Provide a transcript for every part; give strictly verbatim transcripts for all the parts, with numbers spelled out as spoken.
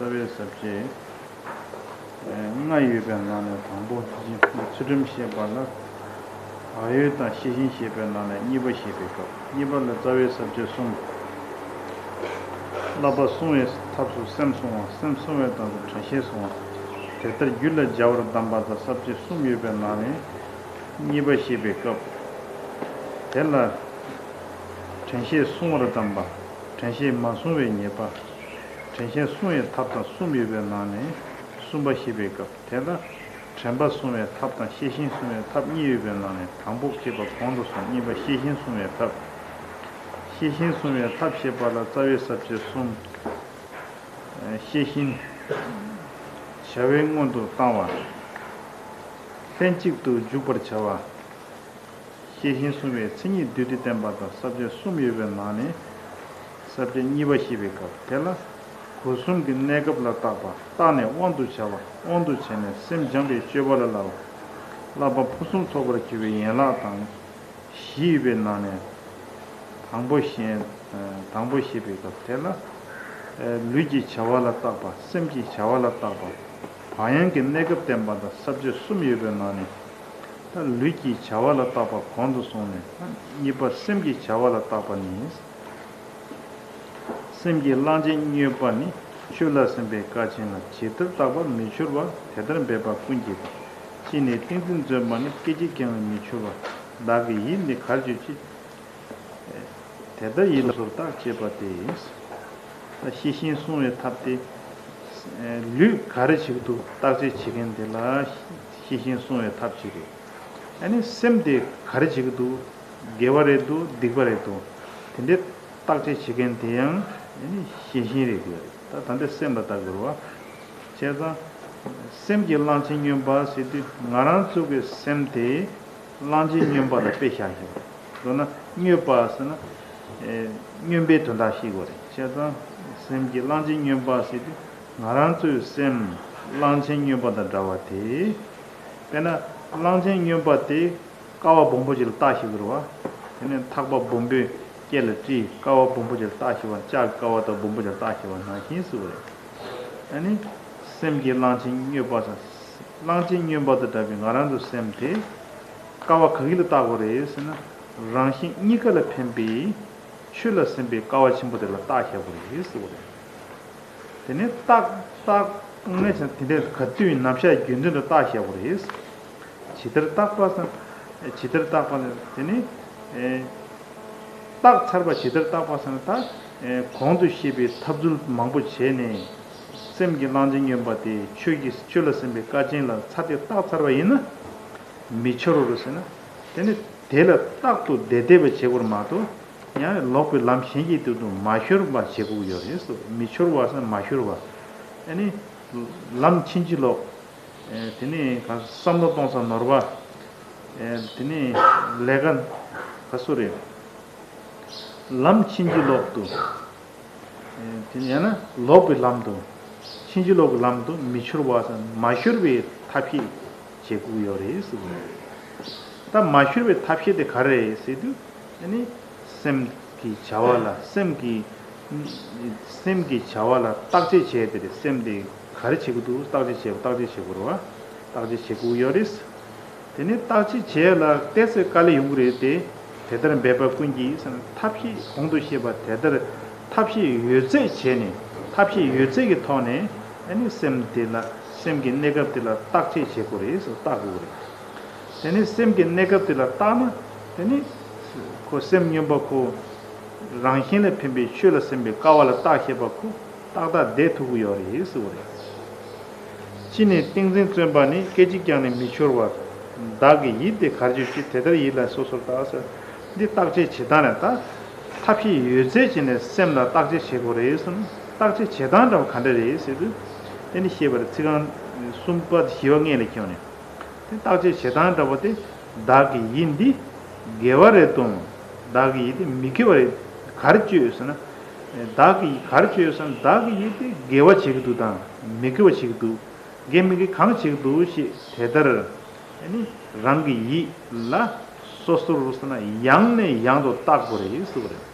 རྩ་བའི་ས་བཅད་ལྔ་ཡོད་པའི་ནང་ནས་དང་པོ་ཚུལ་ཁྲིམས་བཤད་པ་ལ། བག་ཡོད་དང་ཤེས་བཞིན་བཤད་པའི་ནང་ནས་གཉིས་པ་བཤད་པའི་སྐབས། གཉིས་པ་ལ་རྩ་བའི་ས་བཅད་གསུམ། བསླབ་པ་བསྲུང་བའི་ཐབས་སུ་སེམས་བསྲུང་བ། སེམས་བསྲུང་བའི་ཐབས་སུ་དྲན་ཤེས་བསྲུང་བ། དེ་ལྟར་རྒྱུད་ལ་སྦྱར་བར་གདམས་པ་དང་ས་བཅད་གསུམ་ཡོད་པའི་ནང་ནས་གཉིས་པ་བཤད་པའི་སྐབས། དེ་ལ་དྲན་ཤེས་བསྲུང་བར་གདམས་པ། དྲན་ཤེས་མ་བསྲུང་བའི་ཉེས་པ། དྲན་ཤེས་བསྲུང་བའི་ཐབས་དང་གསུམ་ཡོད་པའི་ནང་ནས་གསུམ་པ་བཤད་པའི་སྐབས། དེ་ལ་དྲན་པ་བསྲུང་བའི་ཐབས་དང་ཤེས་བཞིན་བསྲུང་བའི་ཐབས་གཉིས་ཡོད་པའི་ནང་ནས་དང་པོ་བཤད་པ་གོང་དུ་སོང་། གཉིས་པ་ཤེས་བཞིན་བསྲུང་བའི་ཐབས། ཤེས་བཞིན་བསྲུང་བའི་ཐབས་བཤད་པ་ལ་རྩ་བའི་ས་བཅད་གསུམ། ཤེས་བཞིན་བྱ་བའི་སྔོན་དུ་བཏང་བ། ལྷན་ཅིག་ཏུ་འཇུག་པར་བྱ་བ། ཤེས་བཞིན་བསྲུང་བའི་མཚན་ཉིད་བསྡུས་ཏེ་བསྟན་པ་དང་ས་བཅད་གསུམ་ཡོད་པའི་ནང་ནས་ས་བཅད་གཉིས་པ་བཤད་པའི་སྐབས། དེ་ལ་སྒོ་གསུམ་གྱི་གནས་སྐབས་ལ་བརྟག་པ། བརྟགས་ནས་དབང་དུ་བྱ་བ། དབང་དུ་བྱས་ནས་སེམས་སྦྱངས་པའི་སྤྱོད་པ་ལ་བསླབ་པ། བསླབ་པ་ཕུན་སུམ་ཚོགས་པར་འགྱུར་བའི་ཡན་ལག་དང་བཞི་ཡོད་པའི་ནང་ནས་དང་པོ་བཤད། དང་པོ་བཤད་པའི་སྐབས། དེ་ལ་ལུས་ཀྱི་བྱ་བ་ལ་བརྟག་པ། སེམས་ཀྱི་བྱ་བ་ལ་བརྟག་པ། བག་ཡངས་ཀྱི་གནས་སྐབས་བསྟན་པ་དང་ས་བཅད་གསུམ་ཡོད་པའི་ནང་ནས། ད་ལུས་ཀྱི་བྱ་བ་ལ་བརྟག་པ་གོང་དུ་སོང་ནས། གཉིས་པ་སེམས་ཀྱི་བྱ་བ་ལ་བརྟག་པ་ནི། སེམས་ཀྱི་གླང་ཆེན་སྨྱོས་པ་ནི། ཆོས་ལ་སེམས་པའི་སྐལ་ཆེན་ལ། ཇི་ལྟར་བརྟགས་པ་མི་འཆོར་བ། དེ་ལྟར་འབད་པ་ཀུན་གྱི་བདག་ཅི་ནས་ཏིང་འཛིན་བརྩོན་པ་ནི། སྐད་ཅིག་ཀྱང་མི་འཆོར་བ། བདག་གི་ཡིད་འདི་གར་གྱུར་ཅིག། དེ་ལྟར་ཡིད་ལ་སོར་བརྟག་ཅེས་པ་སྟེ། ད་ཤེས་བཞིན་བསྲུང་བའི་ཐབས་ཏེ། ལུས་ག་རེ་བྱེད་ཀྱི་འདུག་བརྟག་དཔྱད་བྱེད་མཁན་དེ་ལ་ཤེས་བཞིན་བསྲུང་བའི་ཐབས་ཤིག་རེད། ཨ་ནི་སེམས་དེ་ག་རེ་བྱེད་ཀྱི་འདུག་དགེ་བ་རེད་འདུག་སྡིག་པ་རེད་འདུག་དེ་འདྲའི་བརྟག་དཔྱད་བྱེད་མཁན་དེ་ཡང་ཨ་ནི་ཤེས་བཞིན་རེད་འདུག་རེད། ད་ད་ལྟ་སེམས་ལ་བལྟ་དགོས་རེད་བ། བྱས་ཙང་། སེམས་ཀྱི་གླང་ཆེན་སྨྱོན་པ་ཟེར་དུས་ང་རང་ཚོ་གི་སེམས་དེ་གླང་ཆེན་སྨྱོན་པ་ལ་དཔེ་བཞག་ཞིང་། མདོར་ན་སྨྱོས་པ་ཟེར་ན། ཨེ། སྨྱོན་པའི་དོན་དག་ཤེས་དགོས་རེད། བྱས་ཙང་སེམས་ཀྱི་གླང་ཆེན་སྨྱོན་པ་ཟེར་དུས་ང་རང་ཚོའི་སེམས་གླང་ཆེན་སྨྱོན་པ་དང་འདྲ་བ་དེ། དཔེར་ན་གླང་ཆེན་སྨྱོན་པ་དེ། ཀ་བ་སྦོམ་པོ་ཅིག་ལ་བརྟག་ཞིབ་དགོས་རེད་བ། དེ་ནས་ཐག་པ་སྦོམ་པོས་སྐེ་ལ་དཀྲིས། ཀ་བ་སྦོམ་པོ་ཅིག་ལ་བརྟག་ཞིབ་བ། ལྕགས་ཀྱི་ཀ་བ་དང་སྦོམ་པོ་ཅིག་ལ་བརྟག་ཞིབ་བ་ནང་བཞིན་ཟེར་བ་རེད། ཨ་ནི། སེམས་ཀྱི་གླང་ཆེན་སྨྱོས་པ་དང་། གླང་ཆེན་སྨྱོན་པ་དང་འདྲ་བའི་ང་རང་ཚོའི་སེམས་དེ། ཀ་བ་ག་གི་ལ་བརྟག་དགོས་རེད་ཟེར་ན། རང་གཞན་གཉིས་ཀ་ལ་ཕན་པའི་ཆོས་ལ་སེམས་པའི་ཀ་བ་ཆེན་པོ་དེ་ལ་བརྟག་བཞག་དགོས་རེད་ཟེར་བ་རེད། དེ་ནས་བརྟག་བརྟག་གནས་ཀྱང་དེ་འདྲའི་ག་དུས་ཡིན་ནམ་ཞག་རྒྱུན་དུ་ལ་བརྟག་བཞག་དགོས་རེད། ཇི་ལྟར་བརྟག་པ་སང་། ཇི་ལྟར་བརྟག་པ་ནི་དེ་ནི། ཨེ། བརྟག་ཚར་བ་ཇི་ལྟར་བརྟག་པ་སང་ད། ཨེ། གོང་དུ་བཤད་པའི་ཐབས་ཚུལ་མང་པོ་བྱས་ནས། སེམས་ཀྱི་གླང་ཆེན་སྨྱོན་པ་དེ་ཆོས་ཀྱི་ཆོས་ལ་སེམས་པའི་སྐལ་ཆེན་ལ་ཚར་ཏེ་བརྟག་ཚར་བ་ཡིན་ན། མི་འཆོར་རོ་ཟེར་ན། དེ་ནི་དེ་ལ་རྟག་ཏུ་བདེ་བདེ་བའི་བྱེད་སྒོར་མ་གཏོགས། ཡང་ལོག་པའི་ལམ་གཞན་གྱི་དུས་སུ་མ་ཤོར་བ་བྱེད་དགོས་ཡོད་རེད་ཟེར། མི་འཆོར་བ་ཟེར་ན་མ་ཤོར་བ། ཨ་ནི། ལམ་ཕྱིན་ཅི་ལོག་ཨེ། དེ་ནི་ག་བསམ་བློ་གཏོང་ས་ནོར་བ། ཨེ། དེ་ནི་ལས་ཀ་ག་སུ་རེད། ལམ་ཕྱིན་ཅི་ལོག་ཏུ། ཨེ། དེ་ནི་ཡང་ན་ལོག་པའི་ལམ་དུ། ཕྱིན་ཅི་ལོག་གི་ལམ་དུ་མི་འཆོར་བ་ཟེར་མ་ཤོར་བའི་ཐབས་ཤེས་བྱེད་དགོས་ཡོད་རེད་ཟེར་གི་རེད། ད་མ་ཤོར་བའི་ཐབས་ཤེས་དེ་ག་རེ་རེད་ཟེར་དུས། ཨ་ནི། སེམས་ཀྱི་བྱ་བ་ལ་སེམས་ཀྱི། སེམས་ཀྱི་བྱ་བ་ལ་བརྟག་དཔྱད་བྱས་ཏེ་རེད། སེམས་དེ་ག་རེ་བྱེད་ཀྱི་འདུག་བརྟག་དཔྱད་བྱེད་བརྟག་དཔྱད་བྱེད་དགོས་རེད་བ། བརྟག་དཔྱད་བྱེད་དགོས་ཡོད་རེད། དེ་ནས་བརྟག་དཔྱད་བྱས་ལ་ཏོག་ཙམ་དཀའ་ལས་ཡོང་གི་རེད་དེ། དེ་ལྟར་འབད་པ་ཀུན་གྱིས་ཟེར་ན་ཐབས་ཤེས་གོང་དུ་བཤད་པ་དེ་ལྟར་ཐབས་ཤེས་ཡོད་ཚད་བྱས་ནས་ཐབས་ཤེས་ཡོད་ཚད་ཀྱི་ཐོག་ནས་ཨ་ནི་སེམས་དེ་ལ་སེམས་ཀྱི་གནས་སྐབས་དེ་ལ་བརྟག་དཔྱད་བྱེད་དགོས་རེད་ཟེར། བརྟག་དགོས་རེད། དེ་ནས་སེམས་ཀྱི་གནས་སྐབས་དེ་ལ་བརྟག་ན། དེ་ནི་ཁོ་སེམས་སྨྱོན་པ་ཁོ་རང་བཞིན་ལ་ཕན་པའི་ཆོས་ལ་སེམས་པའི་ཀ་བ་ལ་བརྟག་ཤེས་པ་ཁོ་ཏག་ཏག་བསྡད་ཐུབ་ཀྱི་ཡོད་རེད་ཟེར་བ་རེད། ཅི་ནས་ཏིང་འཛིན་བརྩོན་པ་ནི། སྐད་ཅིག་ཀྱང་ནི་མི་འཆོར་བ། བདག་གི་ཡིད་དེ་གར་གྱུར་ཅིག། དེ་ལྟར་ཡིད་ལ་སོ་སོར་བརྟག་ཟེར། འདི་བརྟག་དཔྱད་བྱེད་སྟངས་ལ་ད། ཐབས་ཤེས་ཡོད་ཚད་བྱས་ནས་སེམས་ལ་བརྟག་དཔྱད་བྱེད་དགོས་རེད་ཟེར་ན། བརྟག་དཔྱད་བྱེད་སྟངས་འདྲ་བ་ག་འདྲ་རེད་ཟེར་དུས། དེ་ནི་ཤེས་པར་ཚིག་རྐང་གསུམ་པ་བཞི་བ་སྔོན་ལ་ཁྱོན་ནས། དེ་བརྟག་དཔྱད་བྱེད་སྟངས་འདྲ་བོ་དེ། བདག་གི་ཡིད་འདི་དགེ་བ་རེད་དམ། བདག་གི་ཡིད་འདི་མི་དགེ་བ་རེད། གར་གྱུར་ཟེར་ན། བདག་གི་ཡིད་གར་གྱུར་ཟེར་ན་བདག་གི་ཡིད་དེ་དགེ་བ་བྱེད་ཀྱི་འདུག་དང་མི་དགེ་བ་བྱེད་ཀྱི་འདུག་དགེ་མི་དགེ་གང་བྱེད་ཀྱི་འདུག་ཞེས་དེ་ལྟར། ཨ་ནི་རང་གི་ཡིད་ལ་སོ་སོར་ཟེར་ན་ཡང་ནས་ཡང་དུ་བརྟག་དགོས་རེད་ཟེར་བ་རེད།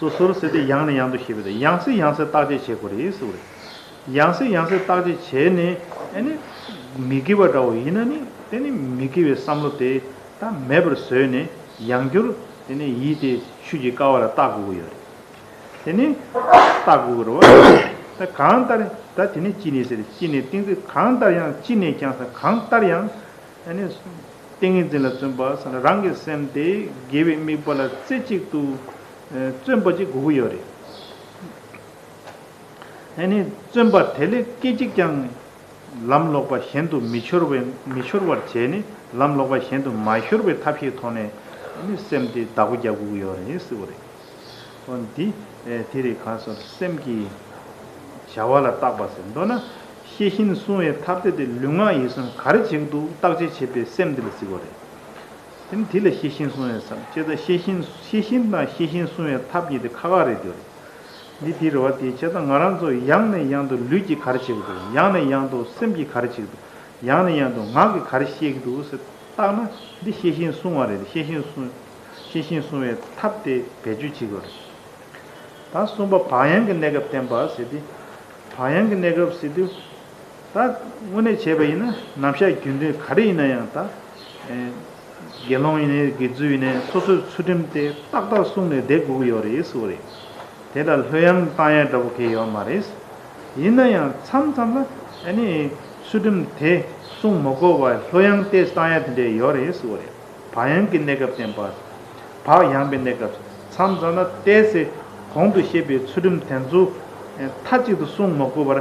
སོ་སོར་ཟེར་ཏེ་ཡང་ནས་ཡང་དུ་ཤེས་པ་དང་། ཡང་སེ་ཡང་སེ་བརྟག་དཔྱད་བྱེད་དགོས་རེད་ཟེར་བ་རེད། ཡང་སེ་ཡང་སེ་བརྟག་དཔྱད་བྱས་ནས་ཨ་ནི་མི་དགེ་བ་འདྲ་བོ་ཡིན་ན་ནི་དེ་ནི་མི་དགེ་བའི་བསམ་བློ་དེ་ད་མེད་པར་བཟོས་ནས་ཡང་བསྐྱར་དེ་ནི་ཡིད་དེ་ཆོས་ཀྱི་ཀ་བ་ལ་བརྟག་དགོས་ཀྱི་ཡོད་རེད། དེ་ནི་བརྟག་དགོས་ཀྱི་རེད་བ། ད་གང་ལྟར་ད་དེ་ནི་ཅི་ནས་ཟེར། ཅི་ནས་ཏིང་འཛིན་གང་ལྟར་ཡང་། ཅི་ནས་ཀྱང་ཟེར། གང་ལྟར་ཡང་ཨ་ནི་ཏིང་ངེ་འཛིན་ལ་བརྩོན་པ་ཟེར་ན་རང་གི་སེམས་དེ་དགེ་བའི་དམིགས་པ་ལ་རྩེ་གཅིག་ཏུ་བརྩོན་པ་ཅིག་དགོས་ཀྱི་ཡོད་རེད། ཨ་ནི་བརྩོན་པ་དེ་ལས་སྐད་ཅིག་ཀྱང་ལམ་ལོག་པ་གཞན་དུ་མི་འཆོར་བའི། མི་འཆོར་བར་བྱས་ནས་ལམ་ལོག་པ་གཞན་དུ་མ་ཤོར་བའི་ཐབས་ཤེས་ཐོག་ནས་ཨ་ནི་སེམས་དེ་བདག་པོ་རྒྱག་དགོས་ཀྱི་ཡོད་རེད་ཟེར་བ་རེད། འོ་འདི་ཨེ་དེ་རེད། གང་སོང་སེམས་ཀྱི་བྱ་བ་ལ་བརྟག་པ་ཟེར། མདོར་ན་ཤེས་བཞིན་བསྲུང་བའི་ཐབས་དེ་དེ་ལུས་ངག་ཡིད་གསུམ་ག་རེ་བྱེད་ཀྱི་འདུག་བརྟག་དཔྱད་བྱེད་པའི་སེམས་འདི་ལ་ཟེར་བ་རེད། དེ་ནི་དེ་ལ་ཤེས་བཞིན་བསྲུང་བའི་སེམས། བྱས་ཙང་ཤེས་བཞིན་ཤེས་བཞིན་དང་ཤེས་བཞིན་བསྲུང་བའི་ཐབས་གཉིས་དེ་ཁ་ཁ་རེད་འདུག་རེད། འདི་དེ་རེད་བ། དེ་བྱས་ཙང་ང་རང་ཚོ་ཡང་ནས་ཡང་དུ་ལུས་ཀྱིས་ག་རེ་བྱེད་ཀྱི་འདུག་ཡང་ནས་ཡང་དུ་སེམས་ཀྱིས་ག་རེ་བྱེད་ཀྱི་འདུག་ཡང་ནས་ཡང་དུ་ངག་གིས་ག་རེ་བཤད་ཀྱི་འདུག་ཟེར་བརྟག་ན་འདི་ཤེས་བཞིན་བསྲུང་བ་རེད། ཤེས་བཞིན་བསྲུང་ཤེས་བཞིན་བསྲུང་བའི་ཐབས་དེ་བེད་སྤྱོད་བྱེད་དགོས་རེད། ད་གསུམ་པ་བག་ཡངས་ཀྱི་གནས་སྐབས་བསྟན་པ་ཟེར་ཏེ། བག་ཡངས་ཀྱི་གནས་སྐབས་ཟེར་དུས། ད་དངོས་གནས་བྱས་པ་ཡིན་ན་ནམ་ཞག་རྒྱུན་ལྡན་ག་རེ་ཡིན་ན་ཡང་ད། ཨེ། དགེ་སློང་ཡིན་ནའི་དགེ་ཚུལ་ཡིན་ནའི་སོ་སོའི་ཚུལ་ཁྲིམས་དེ་ཏག་ཏག་བསྲུངས་ནས་བསྡད་དགོས་ཀྱི་ཡོད་རེད་ཟེར་བ་རེད། དེ་ལ་ལྷོད་ཡངས་བཏང་ཡ་འདྲ་པོ་གང་ཡོད་མ་རེད། ཡིན་ན་ཡང་མཚམས་མཚམས་ལ་ཨ་ནི་ཚུལ་ཁྲིམས་དེ་བསྲུང་མ་དགོས་པར་ལྷོད་ཡངས་ཏོག་ཙམ་བཏང་ཡ་དེ་འདྲ་ཡོད་རེད་ཟེར་བ་རེད། བག་ཡངས་ཀྱི་གནས་སྐབས་བསྟན་པ། བག་ཡངས་པའི་གནས་སྐབས། མཚམས་མཚམས་ལ་ཏོག་ཙམ་གོང་དུ་བཤད་པའི་ཚུལ་ཁྲིམས་དེ་ཚོ་མཐའ་གཅིག་ཏུ་བསྲུང་མ་དགོས་པར་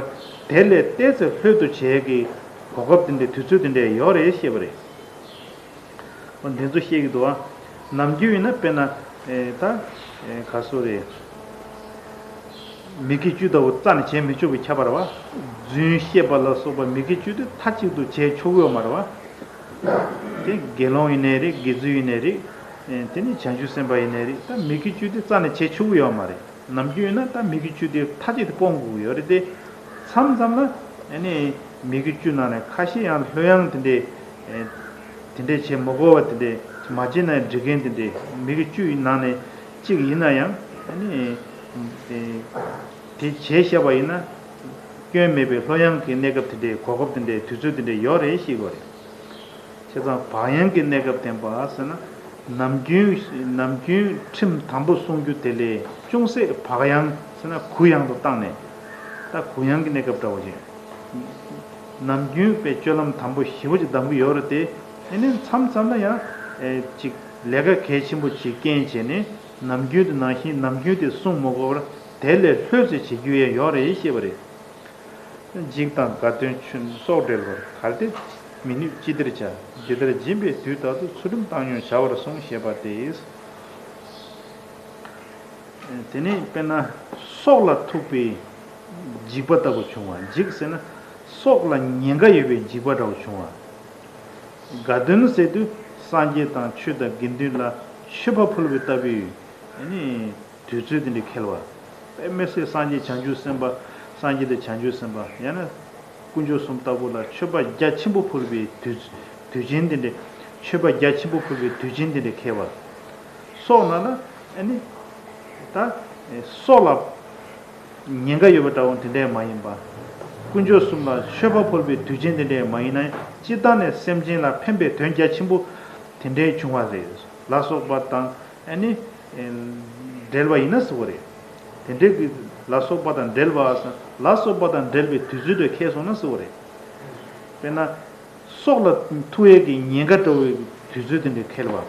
དེ་ལས་ཏོག་ཙམ་ལྷོད་དུ་བྱེད་ཀྱི་གོ་སྐབས་དེ་འདྲའི་དུས་ཚོད་དེ་འདྲ་ཡོད་རེད་ཞེས་པ་རེད། འོ་འདི་ཚོ་བཤད་ཀྱི་འདུག་ཨ། ནམ་རྒྱུན་ཡིན་ན་དཔེར་ན། ཨེ་ད། ཨེ་ག་སོ་རེད། མི་དགེ་བཅུ་ལྟ་བུ་རྩ་ནས་བྱེད་མི་ཆོག་པའི་ཁྱད་པར་བ། རྫུན་བཤད་པ་ལ་སོགས་པ་མི་དགེ་བཅུ་དེ་མཐའ་གཅིག་ཏུ་བྱེད་ཆོག་གི་ཡོད་མ་རེད་བ། དེ་དགེ་སློང་ཡིན་ནའི་རེད། དགེ་ཚུལ་ཡིན་ནའི་རེད། ཨེ་དེ་ནི་བྱང་ཆུབ་སེམས་དཔའ་ཡིན་ནའི་རེད། ད་མི་དགེ་བཅུ་དེ་རྩ་ནས་བྱེད་ཆོག་གི་ཡོད་མ་རེད། ནམ་རྒྱུན་ཡིན་ན་ད་མི་དགེ་བཅུ་དེ་མཐའ་གཅིག་ཏུ་སྤོང་དགོས་ཀྱི་ཡོད་རེད་དེ། མཚམས་མཚམས་ལ་ཨ་ནི་མི་དགེ་བཅུ་ནང་ནས་ཁ་ཤས་ཡང་ལྷོད་ཡངས་དེ་འདྲས། ཨེ་དེ་འདྲས་བྱེད་མ་དགོས་པ་དེ་འདྲས་མ་བྱེད་ན་འགྲིག་མཁན་དེ་འདྲས་མི་དགེ་བཅུ་ཡི་ནང་ནས་གཅིག་ཡིན་ན་ཡང་ཨ་ནི་ཨེ་དེ་བྱས་བཞག་པ་ཡིན་ན་སྐྱོན་མེད་པའི་ལྷོད་ཡངས་ཀྱི་གནས་སྐབས་དེ་འདྲས་གོ་སྐབས་དེ་འདྲས་དུས་ཚོད་དེ་འདྲས་ཡོད་རེད་ཤེས་དགོས་རེད། བྱས་ཙང་བག་ཡངས་ཀྱི་གནས་སྐབས་བསྟན་པ་ཟེར་ན། ནམ་རྒྱུན་ནམ་རྒྱུན་ཁྲིམས་དམ་པོ་སྲུང་རྒྱུ་དེ་ལས་ཅུང་ཟད་བག་ཡངས་ཟེར་ན་གུ་ཡངས་དུ་བཏང་ནས། ད་གུ་ཡངས་ཀྱི་གནས་སྐབས་འདྲ་བོ་ཅིག་ནམ་རྒྱུན་དཔེ་སྤྱོད་ལམ་དམ་པོ་ཞེ་པོ་ཅིག་གདམ་གྱི་ཡོད་རེད་དེ། ཨེ་ནི་མཚམས་མཚམས་ལ་ཡང་ཨེ་ཅིག་ལས་ཀ་གལ་ཆེན་པོ་ཅིག་རྐྱེན་བྱས་ནས་ནམ་རྒྱུན་དུ་ནང་བཞིན་ནམ་རྒྱུན་དེ་སྲུང་མ་དགོས་པར་དེ་ལས་ལྷོད་ཙམ་བྱེད་རྒྱུ་ཡང་ཡོད་རེད་ཞེས་པ་རེད། འཇིགས་དང་དགའ་སྟོན་ཆུན་སོགས་འབྲེལ་བར་གལ་ཏེ་མི་ནུས་ཅི་བདེར་བྱ། ཇི་ལྟར་སྦྱིན་པའི་དུས་རྟག་ཏུ། ཚུལ་ཁྲིམས་བཏང་སྙོམས་བྱ་བར་གསུངས་ཞེས་པ་སྟེ། དེ་ནས་དཔེར་ན་སྲོག་ལ་ཐུག་པའི་འཇིགས་པ་ལྟ་བུ་བྱུང་བ། འཇིགས་ཟེར་ན་སྲོག་ལ་ཉེན་ཁ་ཡོད་པའི་འཇིགས་པ་འདྲ་བོ་བྱུང་བ། དགའ་སྟོན་ཟེར་དུས་སངས་རྒྱས་དང་ཆོས་དང་དགེ་འདུན་ལ་མཆོད་པ་ཕུལ་བའི་ལྟ་བུའི་ཨ་ནི་དུས་ཚོད་དེ་འདྲ་འཁེལ་བ། དཔེ་མི་སྲིད་སངས་རྒྱས་བྱང་ཆུབ་སེམས་དཔའ། སངས་རྒྱས་དང་བྱང་ཆུབ་སེམས་དཔའ་ཡང་ན་དཀོན་མཆོག་གསུམ་ལྟ་བུ་ལ་མཆོད་པ་རྒྱ་ཆེན་པོ་ཕུལ་བའི་དུས་དུས་ཆེན་དེ་འདྲ། མཆོད་པ་རྒྱ་ཆེན་པོ་ཕུལ་བའི་དུས་ཆེན་དེ་འདྲ་འཁེལ་བ། སྲོག་ནང་ལ་ཨ་ནི་ད་སྲོག་ལ་ཉེན་ཁ་ཡོད་པ་འདྲ་བོ་དེ་འདྲ་མ་ཡིན་པ། དཀོན་མཆོག་གསུམ་ལ་མཆོད་པ་ཕུལ་བའི་དུས་ཆེན་དེ་འདྲ་མ་ཡིན་ན་ཡང་སྤྱིར་བཏང་ནས་སེམས་ཅན་ལ་ཕན་པའི་དོན་རྒྱ་ཆེན་པོ་དེ་འདྲ་བྱུང་བ་རེད་ལ་སོགས་པ་དང་། ཨ་ནི། ཨེ། འབྲེལ་བ་ཡིན་ན་ཟེར་བ་རེད། དེ་འབྲེལ་གྱི་ལ་སོགས་པ་དང་འབྲེལ་བ་ཟེར། ལ་སོགས་པ་དང་འབྲེལ་བའི་དུས་ཚོད་དེ་འཁེལ་སོང་ན་ཟེར་བ་རེད། དཔེར་ན། སྲོག་ལ་ཐུག་ཡས་ཀྱི་ཉེན་ཁ་འདྲ་བོའི་དུས་ཚོད་དེ་འདྲ་འཁེལ་བ།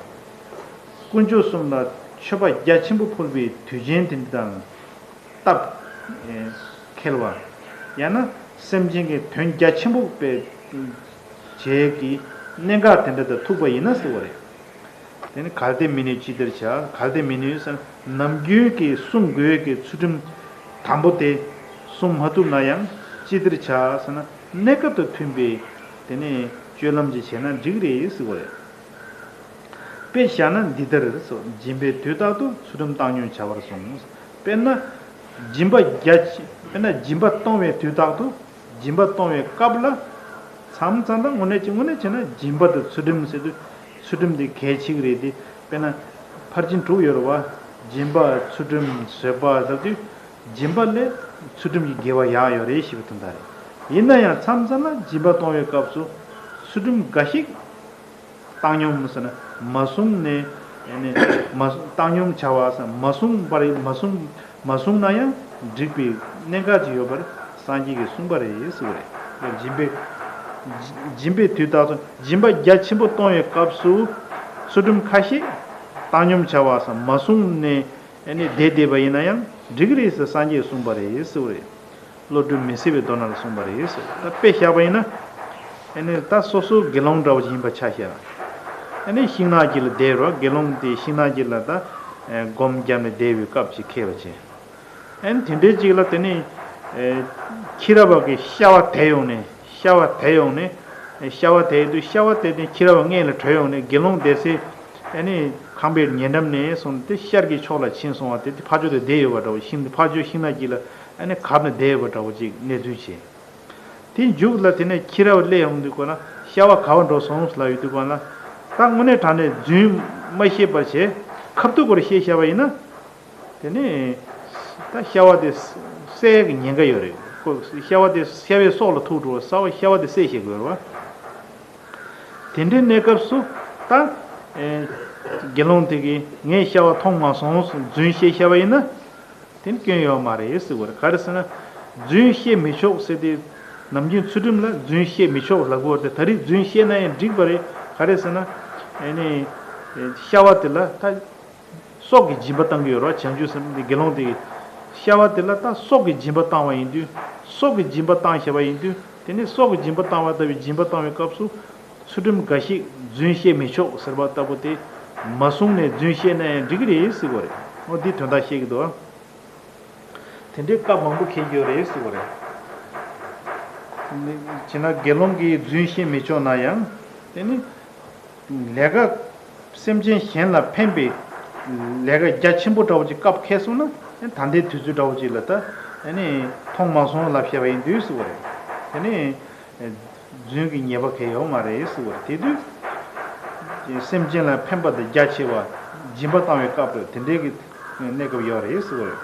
དཀོན་མཆོག་གསུམ་ལ་མཆོད་པ་རྒྱ་ཆེན་པོ་ཕུལ་བའི་དུས་ཆེན་དེ་འདྲ་དང་སྟབས་འཁེལ་བ། ཡང་ན་སེམས་ཅན་གྱི་དོན་རྒྱ་ཆེན་པོ་སྤེལ་བྱེད་ཀྱི་གནད་འགག་དེ་འདྲ་དང་ཐུག་པ་ཡིན་ན་ཟེར་བ་རེད། དེ་ནི་གལ་ཏེ་མི་ནུས་ཅི་བདེར་བྱ། གལ་ཏེ་མི་ནུས་ཟེར་ན་ནམ་རྒྱུན་གྱི་སྲུང་དགོས་ཀྱི་ཚུལ་ཁྲིམས་དམ་པོ་དེ་སྲུང་མ་ཐུབ་ན་ཡང་ཅི་བདེར་བྱ་ཟེར་ན་གནས་སྐབས་དང་མཐུན་པའི་དེ་ནི་སྤྱོད་ལམ་ཅིག་བྱས་ན་འགྲིག་རེད་ཟེར་བ་རེད། དཔེ་བཞག་ན་འདི་ལྟར་རེད་སོ། སྦྱིན་པའི་དུས་རྟག་ཏུ། ཚུལ་ཁྲིམས་བཏང་སྙོམས་བྱ་བར་གསུངས། དཔེར་ན། སྦྱིན་པ་རྒྱ་ཆེ། དཔེར་ན་སྦྱིན་པ་གཏོང་བའི་དུས་རྟག་ཏུ། སྦྱིན་པ་གཏོང་བའི་སྐབས་ལ། མཚམས་མཚམས་ལ་དངོས་གནས་ཅི་དངོས་གནས་བྱས་ན་སྦྱིན་པ་དང་ཚུལ་ཁྲིམས་ཟེར་དུས་ཚུལ་ཁྲིམས་དེ་གལ་ཆེ་གི་རེད་དེ། དཔེར་ན། ཕར་ཕྱིན་དྲུག་ཡོད་རེད་བ། སྦྱིན་པ་ཚུལ་ཁྲིམས་བཟོད་པ་ལབ་དུས་སྦྱིན་པ་ལས་ཚུལ་ཁྲིམས་ཀྱི་དགེ་བ་ཡག་ཡོད་རེད་ཞེས་པའི་དོན་དག་རེད། ཡིན་ན་ཡང་མཚམས་མཚམས་ལ་སྦྱིན་པ་གཏོང་བའི་སྐབས་སུ་ཚུལ་ཁྲིམས་འགའ་ཞིག་བཏང་སྙོམས་ཟེར་ན་མ་བསྲུངས་ནས་ཨ་ནི་མ་བཏང་སྙོམས་བྱ་བ་ཟེར་མ་བསྲུངས་པར་མ་བསྲུངས་མ་བསྲུངས་ན་ཡང་འགྲིག་པའི་གནད་འགག་ཅིག་ཡོད་པར་སངས་རྒྱས་ཀྱིས་གསུངས་པ་རེད་ཟེར་བ་རེད། སྦྱིན་པའི་སྦྱིན་པའི་དུས་རྟག་ཏུ་སྦྱིན་པ་རྒྱ་ཆེན་པོ་གཏོང་བའི་སྐབས་སུ་ཚུལ་ཁྲིམས་ཁ་ཤས་བཏང་སྙོམས་བྱ་བ་ཟེར་མ་བསྲུངས་ནས་ཨ་ནི་བསྡད་བསྡད་པ་ཡིན་ན་ཡང་འགྲིག་གི་རེད་ཟེར་སངས་རྒྱས་གསུངས་པ་རེད་ཟེར་བ་རེད། བློ་གྲོས་མི་སྲིད་པའི་མདོ་ནང་ལ་གསུངས་པ་རེད་ཟེར། ད་དཔེ་བཞག་པ་ཡིན་ན། ཨ་ནི་ད་སོ་སོ་དགེ་སློང་འདྲ་བོ་ཞིག་ཡིན་པ་ཆ་བཞག་ཨ་ནི་ཤིང་ནགས་དཀྱིལ་ལ་བསྡད་རོགས། དགེ་སློང་དེ་ཤིང་ནགས་དཀྱིལ་ལ་ད་སྒོམ་བརྒྱབ་ནས་བསྡད་པའི་སྐབས་ཅིག་འཁེལ་བ་བྱས། ཨ་ནི་དེ་འདྲའི་ཅིག་ལ་དེ་ནི་ཁྱི་ར་བ་གི་ཤ་བ་དེད་ཡོང་ནས་ཤ་བ་དེད་ཡོང་ནས་ཤ་བ་དེད་དུས་ཤ་བ་དེད་དེ་ཁྱི་ར་བ་སྔས་ལ་བྲོས་ཡོང་ནས་དགེ་སློང་བསྡད་སའི་ཨ་ནི་ཁང་པའི་ཉེ་འགྲམ་ནས་སོང་སྟེ་ཤར་གྱི་ཕྱོགས་ལ་ཕྱིན་སོང་བ་དེ་དེ་ཕར་ཕྱོགས་དེ་བསྡད་ཡོད་པ་འདྲ་བོ་ཤིང་དེ་ཕར་ཕྱོགས་ཤིང་ནགས་དཀྱིལ་ལ་ཨ་ནི་གབ་ནས་བསྡད་ཡོད་པ་འདྲ་བོ་ཅིག་གནས་ཚུལ་བྱས། དེ་མཇུག་ལ་དེ་ནས་ཁྱི་ར་བ་སླེབས་ཡོང་དུས་སྐོར་ན་ཤ་བ་ག་བ་འགྲོ་སོང་ལབ་ཡོང་དུས་སྐོར་ན་ད་དངོས་གནས་དྲང་གནས་རྫུན་མ་བཤད་པར་བྱས་ཁ་ཐུག་སྐོར་བཤད་བཞག་པ་ཡིན་ན། དེ་ནས་ད་ཤ་བ་དེ་བསད་ཀྱི་ཉེན་ཁ་ཡོད་རེད། ཁོ་ཤ་བ་དེ་ཤ་བའི་སྲོག་ལ་ཐུག་འགྲོ་བ་ས་བ་ཤ་བ་དེ་བསད་བཞག་དགོས་རེད་བ། དེ་འདྲའི་གནས་སྐབས་སུ་ད་ཨེ་དགེ་སློང་དེ་གིས་ངས་ཤ་བ་མཐོང་མ་སོང་རྫུན་བཤད་བཞག་པ་ཡིན་ན། དེ་ནི་སྐྱོན་ཡོད་མ་རེད་ཟེར་བ་རེད། ག་རེ་ཟེར་ན། རྫུན་བཤད་མི་ཆོག་ཟེར་ཏེ། ནམ་རྒྱུན་ཚུལ་ཁྲིམས་ལ་རྫུན་བཤད་མི་ཆོག་ལབ་དགོས་ཏེ་ད་རེས་རྫུན་བཤད་ན་ཡང་འགྲིག་པ་རེད། ག་རེ་ཟེར་ན། ཨེ་ནི། ཤ་བ་དེ་ལ་ད། སྲོག་གི་སྦྱིན་པ་བཏང་གི་ཡོད་རེད་བ། བྱང་ཆུབ་སེམས་དཔའ་དེ་དགེ་སློང་དེ་གིས། ཤ་བ་དེ་ལ་ད་སྲོག་གི་སྦྱིན་པ་བཏང་བ་ཡིན་དུས། སྲོག་གི་སྦྱིན་པ་བཏང་བཞག་པ་ཡིན་དུས། དེ་ནི་སྲོག་གི་སྦྱིན་པ་བཏང་བ་ལྟ་བུའི་སྦྱིན་པ་བཏང་བའི་སྐབས་སུ། ཚུལ་ཁྲིམས་འགའ་ཞིག་རྫུན་བཤད་མི་ཆོག་ཟེར་བ་ལྟ་བུ་དེ། མ་བསྲུངས་ནས་རྫུན་བཤད་ན་ཡང་འགྲིག་གི་རེད་ཟེར་བ་རེད། འོ་འདི་དོན་དག་བཤད་ཀྱི་འདུག་དེ་འདྲའི་སྐབས་མང་པོ་འཁེལ་གྱི་ཡོད་རེད་ཟེར་བ་རེད། བྱས་ན་དགེ་སློང་གིས་རྫུན་བཤད་མི་ཆོག་ན་ཡང་། དེ་ནི། ལས་ཀ་སེམས་ཅན་གཞན་ལ་ཕན་པའི་ལས་ཀ་རྒྱ་ཆེན་པོ་འདྲ་བོ་ཅིག་སྐབས་འཁེལ་སོང་ན་ད་ལྟའི་དུས་ཚོད་འདྲ་བོ་ཅིག་ལ་ད་ཨ་ནི་མཐོང་མ་སོང་ལབ་བཤད་པ་ཡིན་དུས་ཟེར་བ་རེད། དེ་ནི་རྫུན་གྱི་ཉེས་པ་གང་ཡང་ཡོད་མ་རེད་ཟེར་བ་རེད། དེ་དུས་སེམས་ཅན་ལ་ཕན་པ་དང་རྒྱ་ཆེ་བ་སྦྱིན་པ་བཏང་བའི་སྐབས་དུ་དེ་འདྲའི་གི་གནས་སྐབས་ཡོད་རེད་ཟེར་བ་རེད།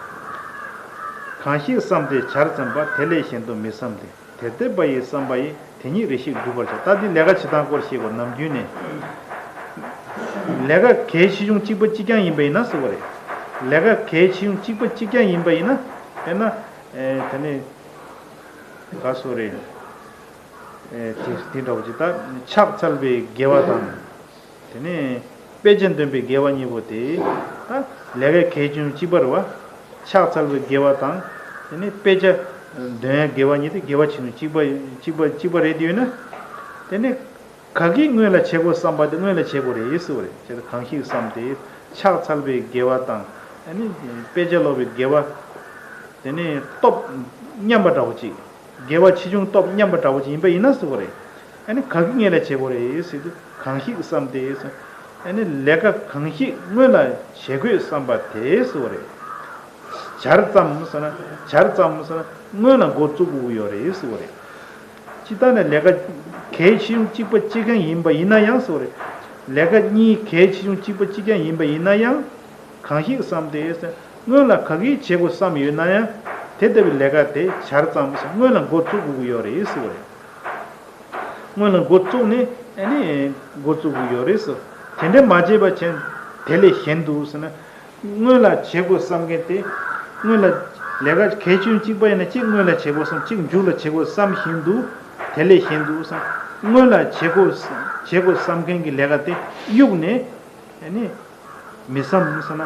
གང་ཞིག་བསམས་ཏེ་བྱར་བརྩམས་པ་དེ་ལས་གཞན་དུ་མི་བསམ་སྟེ། དེར་གཏད་པ་ཡི་བསམ་པ་ཡིས་དེ་ཉིད་རེ་ཞིག་བསྒྲུབ་པར་བྱ། ད་འདི་ལས་ཀ་བྱེད་སྟངས་སྐོར་ཞིག་གོ་ནམ་རྒྱུན་ནས། ལས་ཀ་གལ་ཆེ་ཆུང་གཅིག་པ་གཅིག་རྐྱང་ཡིན་པ་ཡིན་ན་ཟེར་བ་རེད། ལས་ཀ་གལ་ཆེ་ཆུང་གཅིག་པ་གཅིག་རྐྱང་ཡིན་པ་ཡིན་ན། དཔེར་ན། ཨེ་དེ་ནས་ག་སོ་རེད། ཨེ་དེ་དེ་འདྲ་བོ་ཅིག་ད་ཕྱག་འཚལ་བའི་དགེ་བ་དང་། དེ་ནས་དཔེ་ཆ་འདོན་པའི་དགེ་བ་གཉིས་པོ་དེ། ད་ལས་ཀ་གལ་ཆེ་ཆུང་གཅིག་པ་རེད་བ། ཕྱག་འཚལ་བའི་དགེ་བ་དང་། དེ་ནས་དཔེ་ཆ་འདོན་ཡ་དགེ་བ་གཉིས་དེ་དགེ་བ་ཆེ་ཆུང་གཅིག་པ་གཅིག་པ་གཅིག་པ་རེད་དེ་ཡོད་ན། དེ་ནས་ག་གིས་སྔོན་ལ་བྱེད་དགོས་བསམ་པ་དེ་སྔོན་ལ་བྱེད་དགོས་རེད་ཟེར་བ་རེད། བྱས་ཙང་གང་ཞིག་བསམ་སྟེ་ཕྱག་འཚལ་བའི་དགེ་བ་དང་། དེ་ནས་དཔེ་ཆ་ཀློག་པའི་དགེ་བ། དེ་ནས་སྟོབས་མཉམ་པ་འདྲ་བོ་ཅིག་དགེ་བ་ཆེ་ཆུང་སྟོབས་མཉམ་པ་འདྲ་བོ་ཅིག་ཡིན་པ་ཡིན་ན་ཟེར་བ་རེད། ཨ་ནི་ག་གི་སྔོན་ལ་བྱེད་དགོས་རེད་ཟེར་དུས་གང་ཞིག་བསམ་སྟེ་ཟེར། ཨ་ནི་ལས་ཀ་གང་ཞིག་སྔོན་ལ་བྱེད་དགོས་བསམ་པ་དེ་ཟེར་བ་རེད། བྱར་བརྩམས་ཟེར་ན་བྱར་བརྩམས་ཟེར་ན་སྔོན་ལ་འགོ་བཙུགས་དགོས་ཀྱི་ཡོད་རེད་ཟེར་བ་རེད། སྤྱིར་བཏང་ནས་ལས་ཀ་གལ་ཆེ་ཆུང་གཅིག་པ་གཅིག་རྐྱང་ཡིན་པ་ཡིན་ན་ཡང་ཟེར་བ་རེད། ལས་ཀ་གཉིས་གལ་ཆེ་ཆུང་གཅིག་པ་གཅིག་རྐྱང་ཡིན་པ་ཡིན་ན་ཡང་། གང་ཞིག་བསམ་སྟེ་ཟེར། སྔོན་ལ་ག་གིས་བྱེད་དགོས་བསམ་ཡོད་ན་ཡང་། དེ་ལྟ་བུའི་ལས་ཀ་དེ་བྱར་བརྩམས་ཟེར་སྔོན་ལ་འགོ་བཙུགས་དགོས་ཀྱི་ཡོད་རེད་ཟེར་བ་རེད། སྔོན་ལ་འགོ་བཙུགས་ནས་ཨ་ནི་འགོ་བཙུགས་དགོས་ཀྱི་ཡོད་རེད་ཟེར། དེ་འདྲ་མ་བྱས་པ་བྱས་དེ་ལས་གཞན་དུ་ཟེར་ན། སྔོན་ལ་བྱེད་དགོས་བསམ་མཁན་དེ། སྔོན་ལ་ལས་ཀ་གལ་ཆེན་གཅིག་པ་ཡིན་ན་གཅིག་སྔོན་ལ་བྱེད་དགོས་བསམ་གཅིག་མཇུག་ལ་བྱེད་དགོས་བསམ་བཞིན་དུ། དེ་ལས་གཞན་དུ་ཟེར། སྔོན་ལ་བྱེད་དགོས་བྱེད་དགོས་བསམ་མཁན་གྱི་ལས་ཀ་དེ་གཡུགས་ནས། ཨ་ནི། མི་བསམ་ཟེར་ན།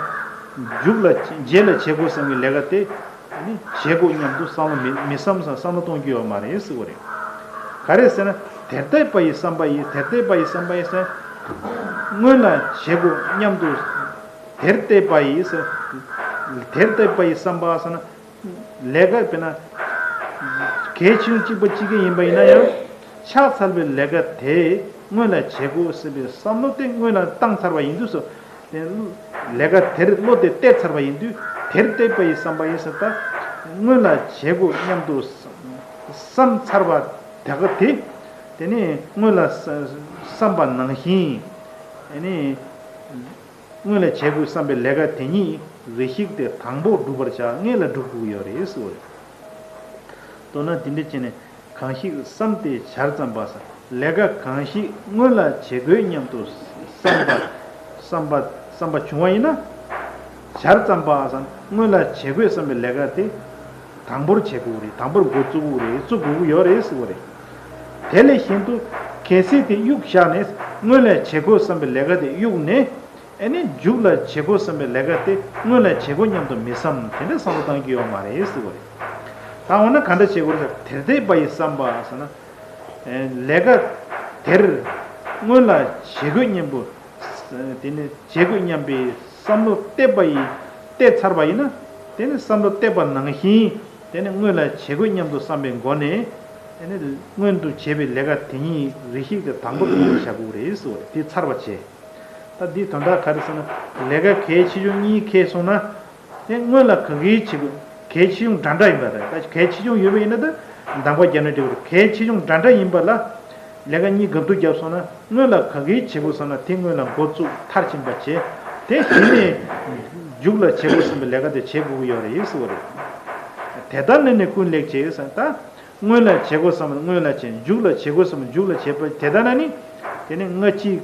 མཇུག་ལ་རྗེས་ལ་བྱེད་དགོས་བསམ་གྱི་ལས་ཀ་དེ། ཨ་ནི་བྱེད་དགོས་སྙམ་དུ་བསམ་བློ་མི་མི་བསམ་ཟེར་བསམ་བློ་གཏོང་རྒྱུ་ཡོད་མ་རེད་ཟེར་བ་རེད། ག་རེ་ཟེར་ན། དེར་གཏད་པ་ཡི་བསམ་པ་ཡིས་དེར་གཏད་པ་ཡི་བསམ་པ་ཡིས་ཟེར། སྔོན་ལ་བྱེད་དགོས་སྙམ་དུ། དེར་གཏད་པ་ཡིས་ཟེར། དེར་གཏད་པ་ཡི་བསམ་པ་ཟེར་ན། ལས་ཀ་དཔེར་ན། གལ་ཆེན་གཅིག་པ་གཅིག་གི་ཡིན་པ་ཡིན་ན་ཡང་། ཕྱག་འཚལ་བའི་ལས་ཀ་དེ་སྔོན་ལ་བྱེད་དགོས་ཟེར་བའི་བསམ་བློ་དེ་སྔོན་ལ་བཏང་ཚར་བ་ཡིན་དུས་སོ། ལས་ཀ་དེར་བློ་དེ་གཏད་ཚར་བ་ཡིན་དུས་དེར་གཏད་པ་ཡི་བསམ་པ་ཡིན་ཟེར་ད། སྔོན་ལ་བྱེད་དགོས་སྙམ་དུ་བསམ་ཚར་བ་དེ་ག་དེ། དེ་ནས་སྔོན་ལ་བསམ་པ་ནང་བཞིན། ཨ་ནི། སྔོན་ལ་བྱེད་དགོས་བསམ་པའི་ལས་ཀ་དེ་ཉིད་ རེ་ཞིག་སྟེ་དང་པོ་བསྒྲུབ་པར་བྱ། སྔོན་ལ་བསྒྲུབ་དགོས་ཀྱི་ཡོད་རེད་ཟེར་བ་རེད། མདོར་ན་འདི་འདྲ་བྱས་ནས། གང་ཞིག་བསམ་སྟེ་བྱར་བརྩམས་པ། ལས་ཀ་གང་ཞིག་སྔོན་ལ་བྱེད་དགོས་སྙམ་དུ་བསམ་པ། བསམ་པ་བསམ་པ་བྱུང་བ་ཡིན་ན། བྱར་བརྩམས་པ་སང་སྔོན་ལ་བྱེད་དགོས་བསམ་པའི་ལས་ཀ་དེ། དང་པོར་བྱེད་དགོས་རེད། དང་པོར་འགོ་བཙུགས་དགོས་རེད། བཙུགས་དགོས་ཀྱི་ཡོད་རེད་ཟེར་བ་རེད། དེ་ལས་གཞན་དུ་གལ་སྲིད་དེ་གཡུག་བཞག་ནས་སྔོན་ལ་བྱེད་དགོས་བསམ་པའི་ལས་ཀ་དེ་གཡུག་ནས། ཨེ་ནི་མཇུག་ལ་བྱེད་དགོས་བསམ་པའི་ལས་ཀ་དེ་སྔོན་ལ་བྱེད་དགོས་སྙམ་དུ་མི་བསམ། དེ་འདྲ་བསམ་བློ་གཏང་རྒྱུ་ཡོད་མ་རེད་ཟེར་བ་རེད། ད་འོ་ན་ག་འདྲ་བྱེད་དགོས་རེད་ཟེར། དེར་འདོད་པ་ཡི་བསམ་པ་ཟེར་ན། ཨེ་ལས་ཀ་དེར་སྔོན་ལ་བྱེད་དགོས་སྙམ་པོ། དེ་ནི་བྱེད་དགོས་སྙམ་པའི་བསམ་བློ་གཏད་པ་ཡི་གཏད་ཚར་བ་ཡིན་ན། དེ་ནི་བསམ་བློ་གཏད་པ་ནང་བཞིན། དེ་ནི་སྔོན་ལ་བྱེད་དགོས་སྙམ་དུ་བསམ་པའི་སྒོ་ནས། དེ་ནི་སྔོན་དུ་བྱས་པའི་ལས་ཀ་དེ་ཉིད་རེ་ཞིག་དེ་དང་པོ་དེ་ཉིད་བྱ་དགོས་རེད་ཟེར་བ་རེད། དེ་ཚར་བ་བྱས། ད་འདིའི་དོན་དག་ག་རེ་ཟེར་ན། ལས་ཀ་གལ་ཆེ་ཆུང་གཉིས་འཁེལ་སོང་ན། དེ་སྔོན་ལ་ག་གིའི་བྱེད་དགོས། གལ་ཆེ་ཆུང་འདྲ་འདྲ་ཡིན་པ་རེད། ད་གལ་ཆེ་ཆུང་ཡོད་པ་ཡིན་ན་ད་འདང་པ་རྒྱག་ན་འགྲིག་གི་རེད། གལ་ཆེ་ཆུང་འདྲ་འདྲ་ཡིན་པ་ལ། ལས་ཀ་གཉིས་སྒབ་བསྡུར་བརྒྱབ་སོང་ན། སྔོན་ལ་ག་གིའི་བྱེད་དགོས་བསམ་ན་དེ་སྔོན་ལ་འགོ་བཙུགས་མཐར་ཕྱིན་པ་བྱས། དེ་གཞི་ནས་མཇུག་ལ་བྱེད་དགོས་བསམ་པའི་ལས་ཀ་དེ་བྱེད་དགོས་ཀྱི་ཡོད་རེད་ཟེར་བ་རེད། དེ་ལྟར་ན་ནི་ཀུན་ལེགས་བྱས་ཟེར། ད་སྔོན་ལ་བྱེད་དགོས་བསམ་ན་སྔོན་ལ་བྱས། མཇུག་ལ་བྱེད་དགོས་བསམ་ན་མཇུག་ལ་བྱེད་པ། དེ་ལྟར་ན་ནི། དེ་ནི་སྔ་ཕྱི།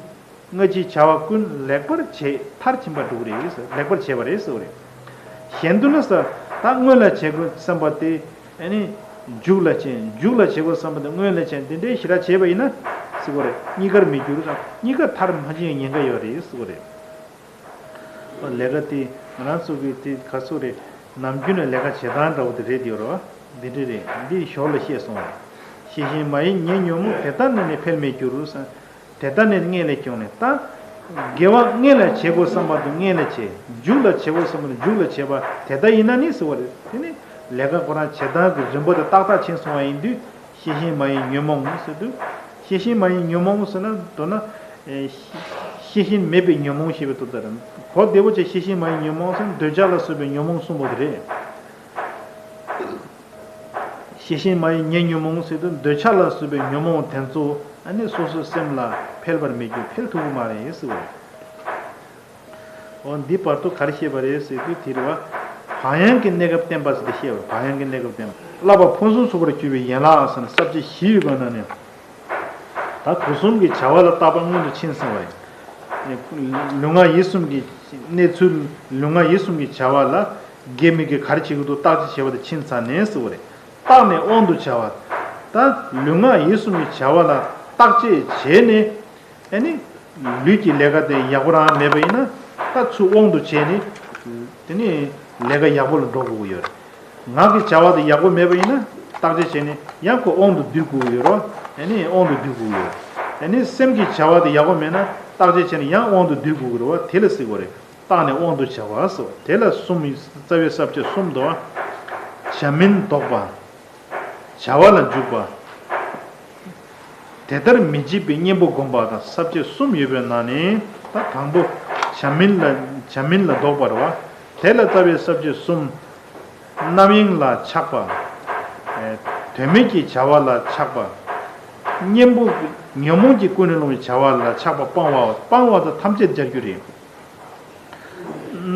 སྔ་ཕྱིའི་བྱ་བ་ཀུན་ལེགས་པར་བྱས། མཐར་ཕྱིན་པ་འགྲུབ་རེད་ཟེར། ལེགས་པར་བྱས་པ་རེད་ཟེར་བ་རེད། གཞན་དུ་ན་ཟེར། ད་སྔོན་ལ་བྱེད་དགོས་བསམ་པ་དེ། ཨ་ནི། མཇུག་ལ་བྱས། མཇུག་ལ་བྱེད་དགོས་བསམ་པ་དེ་སྔོན་ལ་བྱས། འདི་འདྲའི་ཞེ་དྲག་བྱས་པ་ཡིན་ན། ཟེར་བ་རེད། གཉིས་ཀར་མི་འགྱུར་དང་། གཉིས་ཀ་མཐར་མ་ཕྱིན་ཉེན་ཁ་ཡོད་རེད་ཟེར་བ་རེད། ལས་ཀ་དེ་ང་རང་ཚོ་གི་དེ་ག་ཚོད་རེད། ནམ་རྒྱུན་ནས་ལས་ཀ་བྱེད་སྟངས་འདྲ་བོ་དེ་རེད་ཡོད་རེད་བ། འདི་འདྲ་རེད། འདི་ཞོར་ལ་བཤད་སོང་བ་རེད། ཤེས་བཞིན་མ་ཡིན་ཉེ་ཉོན་མོངས། དེ་ལྟར་ན་ནི་འཕེལ་མེད་འགྱུར་ཟེར། དེ་ལྟར་ན་ནི་སྔོན་ལ་བྱུང་ནས་ད། དགེ་བ་སྔོན་ལ་བྱེད་དགོས་བསམ་པ་དེ་སྔོན་ལ་བྱས། མཇུག་ལ་བྱེད་དགོས་བསམ་པ་དེ་མཇུག་ལ་བྱས་པ་དེ་ལྟར་ཡིན་ན་ནི་ཟེར་བ་རེད། དེ་ནི་ལས་ཀ་ཁོ་རང་བྱེད་སྟངས་ཀྱི་རིམ་པ་དེ་ཏག་ཏག་ཕྱིན་སོང་བ་ཡིན་དུས། ཤེས་བཞིན་མ་ཡིན་ཉོན་མོངས་ཟེར་དུས། ཤེས་བཞིན་མ་ཡིན་ཉོན་མོངས་ཟེར་ན། མདོར་ན། ཨེ། ཤེས་བཞིན་མེད་པའི་ཉོན་མོངས་ཞེས་པའི་དོན་དག་རེད། གོ་བདེ་པོ་བྱས། ཤེས་བཞིན་མ་ཡིན་ཉོན་མོངས་ཟེར་ན་འདོད་ཆགས་ལ་སོགས་པའི་ཉོན་མོངས་གསུམ་པོ་དེ་རེད། ཤེས་བཞིན་མ་ཡིན་ཉེ་ཉོན་མོངས་ཟེར་དུས། འདོད་ཆགས་ལ་སོགས་པའི་ཉོན་མོངས་དེ་ཚོ་ཨ་ནི་སོ་སོའི་སེམས་ལ་འཕེལ་བར་མི་འགྱུར། འཕེལ་ཐུབ་ཀྱི་མ་རེད་ཟེར་བ་རེད། འོ་འདི་བར་དུ་ག་རེ་བཤད་པ་རེད་ཟེར་དུས། དེ་རེད་བ། བག་ཡངས་ཀྱི་གནས་སྐབས་བསྟན་པ་ཟེར་ཏེ་བཤད་པ། བག་ཡངས་ཀྱི་གནས་སྐབས་བསྟན་པ། བསླབ་པ་ཕུན་སུམ་ཚོགས་པར་གྱུར་པའི་ཡན་ལག་ཟེར་ན་ས་བཅད་བཞི་ཡོད་པ་ནང་ནས། ད་དུས་གསུམ་གྱི་བྱ་བ་ལ་རྟག་པ་མངོན་དུ་ཕྱིན་ཟེར་བ་རེད། ལུས་ངག་ཡིད་གསུམ་གྱི་གནས་ཚུལ། ལུས་ངག་ཡིད་གསུམ་གྱི་བྱ་བ་ལ་དགེ་མི་དགེ་ག་རེ་བྱེད་ཀྱི་འདུག་བརྟག་དཔྱད་བྱེད་པ་དེ་ཕྱིན་ཚར་ནས་ཟེར་བ་རེད། བརྟགས་ནས་དབང་དུ་བྱ་བ། ད་ལུས་ངག་ཡིད་གསུམ་གྱི་བྱ་བ་ལ་བརྟག་དཔྱད་བྱས་ནས། ཨ་ནི། ལུས་ཀྱི་ལས་ཀ་དེ་ཡག་པོ་རང་མེད་པ་ཡིན་ན། ད་ཚུར་དབང་དུ་བྱས་ནས། དེ་ནས་ལས་ཀ་ཡག་པོ་ལ་འགྲོ་དགོས་ཀྱི་ཡོད་རེད། ངག་གི་བྱ་བ་དེ་ཡག་པོ་མེད་པ་ཡིན་ན། བརྟག་དཔྱད་བྱས་ནས་ཡང་ཁོ་དབང་དུ་བསྡུ་དགོས་ཀྱི་ཡོད་རེད། ཨ་ནི་དབང་དུ་བསྡུ་དགོས་ཀྱི་ཡོད་རེད། ཨ་ནི་སེམས་ཀྱི་བྱ་བ་དེ་ཡག་པོ་མེད་ན། བརྟག་དཔྱད་བྱས་ནས་ཡང་དབང་དུ་བསྡུ་དགོས་ཀྱི་རེད་བ། དེ་ལ་ཟེར་དགོས་རེད། བརྟགས་ནས་དབང་དུ་བྱ་བ་ཟེར་བ། དེ་ལ་གསུམ། རྩ་བའི་ས་བཅད་གསུམ་འདུག་བ། བྱ་མིན་ལྡོག་པ། བྱ་བ་ལ་འཇུག་པ། དེ་ལྟར་མི་བྱེད་པའི་གཉེན་པོ་བསྒོམ་པ་དང་། ས་བཅད་གསུམ་ཡོད་པའི་ནང་ནས་ད་དང་པོ་བྱ་མིན་ལ། བྱ་མིན་ལ་ལྡོག་པ་རེད་བ། དེ་ལ་རྩ་བའི་ས་བཅད་གསུམ། རྣམ་གཡེང་ལ་ཆགས་པ། དོན་མེད་ཀྱི་བྱ་བ་ལ་ཆགས་པ། གཉེན་པོ་ཉོན་མོངས་ཀྱི་ཀུན་ནས་བསླངས་པའི་བྱ་བ་ལ་ཆགས་པ་སྤང་བ། སྤང་བ་དང་ཐམས་ཅད་སྦྱར་རྒྱུ་རེད།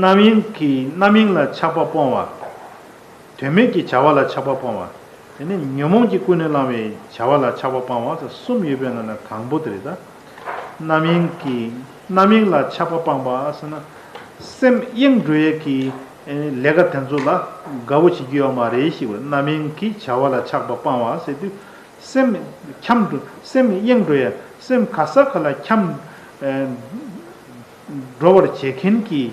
རྣམ་གཡེང་གི། རྣམ་གཡེང་ལ་ཆགས་པ་སྤོང་བ། དོན་མེད་ཀྱི་བྱ་བ་ལ་ཆགས་པ་སྤོང་བ། དེ་ནས་ཉོན་མོངས་ཀྱི་ཀུན་ནས་བསླངས་པའི་བྱ་བ་ལ་ཆགས་པ་སྤང་བ་ཟེར་གསུམ་ཡོད་པའི་ནང་ནས་དང་པོ་དེ་རེད་ད། རྣམ་གཡེང་གི། རྣམ་གཡེང་ལ་ཆགས་པ་སྤང་བ་ཟེར་ན། སེམས་གཡེང་འགྲོ་ཡས་ཀྱི་ལས་ཀ་དེ་ཚོ་ལ་དགའ་བོ་བྱེད་ཀྱི་ཡོད་མ་རེད་ཞེས་པ་རེད། རྣམ་གཡེང་གི་བྱ་བ་ལ་ཆགས་པ་སྤང་བ་ཟེར་དུས། སེམས་འཁྱམས་འགྲོ། སེམས་གཡེང་འགྲོ་ཡ། སེམས་ག་ས་ག་ལ་འཁྱམས། ཨེ། འགྲོ་བར་བྱེད་མཁན་གྱི།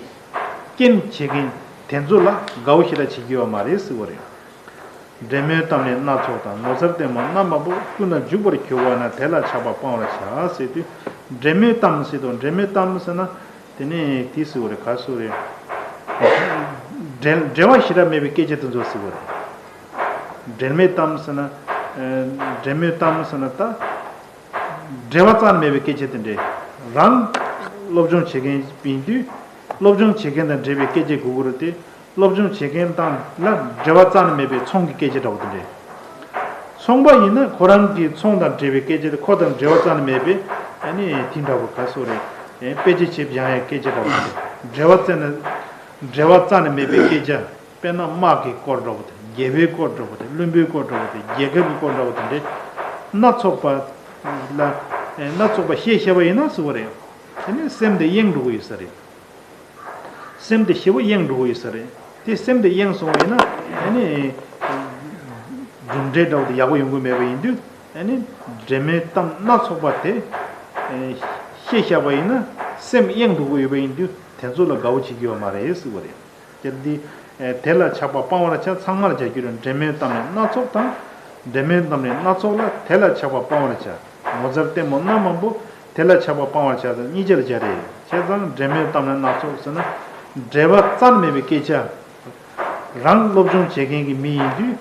རྐྱེན་བྱེད་མཁན་དེ་ཚོ་ལ་དགའ་བོ་ཞེ་དྲག་བྱེད་ཀྱི་ཡོད་མ་རེད་ཟེར་བ་རེད། འབྲེལ་མེད་གཏམ་ལས་སྣ་ཚོགས་དང་། ངོ་མཚར་ལྟད་མོ་རྣམ་པ་པོ། ཀུན་ལ་འཇུག་པར་གྱུར་པ་ན། དེ་ལ་ཆགས་པ་སྤང་བར་བྱ་ཟེར་དུས། འབྲེལ་མེད་གཏམ་ཟེར་དུས། འབྲེལ་མེད་གཏམ་ཟེར་ན། དེ་ནས་དེ་ཟེར་བ་རེད། ག་ཟེར་བ་རེད། འབྲེལ། འབྲེལ་བ་ཞེ་དྲག་མེད་པའི་སྐད་ཆ་དེ་ཚོ་ཟེར་བ་རེད། འབྲེལ་མེད་གཏམ་ཟེར་ན། ཨ། འབྲེལ་མེད་གཏམ་ཟེར་ན་ད། འབྲེལ་བ་རྩ་ནས་མེད་པའི་སྐད་ཆ་དེ་འདྲས། རང་སློབ་སྦྱོང་བྱེད་མཁན་ཡིན་དུས། སློབ་སྦྱོང་བྱེད་མཁན་དང་འབྲེལ་བའི་སྐད་ཆ་དགོས་ཀྱི་རེད་དེ། སློབ་སྦྱོང་བྱེད་མཁན་དང་ལ་འབྲེལ་བ་རྩ་ནས་མེད་པའི་ཚོང་གི་སྐད་ཆ་འདྲ་བོ་དེ་འདྲས། ཚོང་པ་ཡིན་ན་ཁོ་རང་གི་ཚོང་དང་འབྲེལ་བའི་སྐད་ཆ་དེ། ཁོ་དང་འབྲེལ་བ་རྩ་ནས་མེད་པའི། ཨ་ནི་དེ་འདྲ་བོ་ག་ཟེར་རེད། ཨེ། དཔེ་ཆ་ཆེད་སྦྱང་ཡའི་སྐད་ཆ་འདྲ་བོ་དེ་འདྲས། འབྲེལ་བ་རྩ་ནས། འབྲེལ་བ་རྩ་ནས་མེད་པའི་སྐད་ཆ། དཔེར་ན་དམག་གི་སྐོར་འདྲ་བོ་དང་། རྒྱལ་པོའི་སྐོར་འདྲ་བོ་དང་། བློན་པོའི་སྐོར་འདྲ་བོ་དང་། རྒྱལ་ཁབ་ཀྱི་སྐོར་འདྲ་བོ་དེ་འདྲའི་སྣ་ཚོགས་པ་ལ། ཨེ། སྣ་ཚོགས་པ་བཤད་བཤད་པ་ཡིན་ན་ཟེར་བ་རེད། དེ་ནི་སེམས་དེ་གཡེང་འགྲོ་གི་ཡོད་ས་རེད། སེམས་དེ་ཞེ་པོ་གཡེང་འགྲོ་གི་ཡོད་ས་རེད། དེ་སེམས་དེ་གཡེང་སོང་བ་ཡིན་ན། ཨེ་ནི། གྲུབ་འབྲས་འདྲ་བོ་དེ་ཡག་པོ་ཡོང་གི་མེད་པ་ཡིན་དུས། ཨེ་ནི། འབྲེལ་མེད་གཏམ་སྣ་ཚོགས་པ་དེ། ཨེ། བཤད་བཞག་པ་ཡིན་ན། སེམས་གཡེང་འགྲོ་གི་ཡོད་པ་ཡིན་དུས། དེ་ཚོ་ལ་དགའ་བོ་བྱེད་ཀྱི་ཡོད་མ་རེད་ཟེར་བ་རེད། དེ་འདི། ཨེ། དེ་ལ་ཆགས་པ་སྤང་བར་བྱ། ཚང་མར་སྦྱར་རྒྱུ་རེད། འབྲེལ་མེད་གཏམ་ནི་སྣ་ཚོགས་དང་། འབྲེལ་མེད་གཏམ་ནི་སྣ་ཚོགས་ལ། དེ་ལ་ཆགས་པ་སྤང་བར་བྱ། ངོ་མཚར་ལྟད་མོ་རྣམ་མང་པོ། དེ་ལ་ཆགས་པ་སྤང་བར་བྱ་ཟེར་གཉིས་ཆར་སྦྱར་རེད། བྱས་ཙང་འབྲེལ་མེད་གཏམ་ནི་སྣ་ཚོགས་ཟེར་ན། འབྲེལ་བ་རྩ་ནས་མེད་པའི་སྐད་ཆ། རང་སློབ་སྦྱོང་བྱེད་མཁན་གྱི་མི་ཡིན་དུས།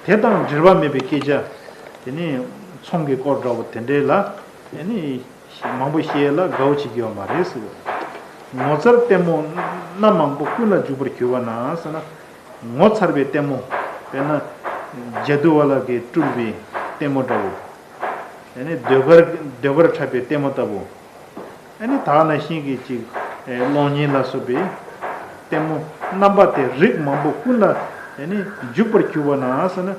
དེ་དང་འབྲེལ་བ་མེད་པའི་སྐད་ཆ། དེ་ནི་ཚོང་གི་སྐོར་འདྲ་བོ་དེ་འདྲའི་ལ། དེ་ནི་མང་པོ་བཤད་ལ་དགའ་བོ་བྱེད་ཀྱི་ཡོད་མ་རེད་ཟེར། ངོ་མཚར་ལྟད་མོ་རྣམ་མང་པོ། ཀུན་ལ་འཇུག་པར་གྱུར་པ་ན་ཟེར་ན། ངོ་མཚར་བའི་ལྟད་མོ། དཔེར་ན། ཇ་དུ་བ་ལ་གིས་སྤྲུལ་པའི་ལྟད་མོ་འདྲ་བོ། དེ་ནི་ཟློས་གར། ཟློས་གར་འཁྲབ་པའི་ལྟད་མོ་ལྟ་བུ། ཨ་ནི་ད་ག་ནང་བཞིན་གྱི་ཅིག་ཨེ། གློག་བརྙན་ལ་སོགས་པའི་ལྟད་མོ་རྣམ་པ་དེ་རིགས་མང་པོ་ཀུན་ལ། ཨ་ནི་འཇུག་པར་གྱུར་པ་ན་ཟེར་ན།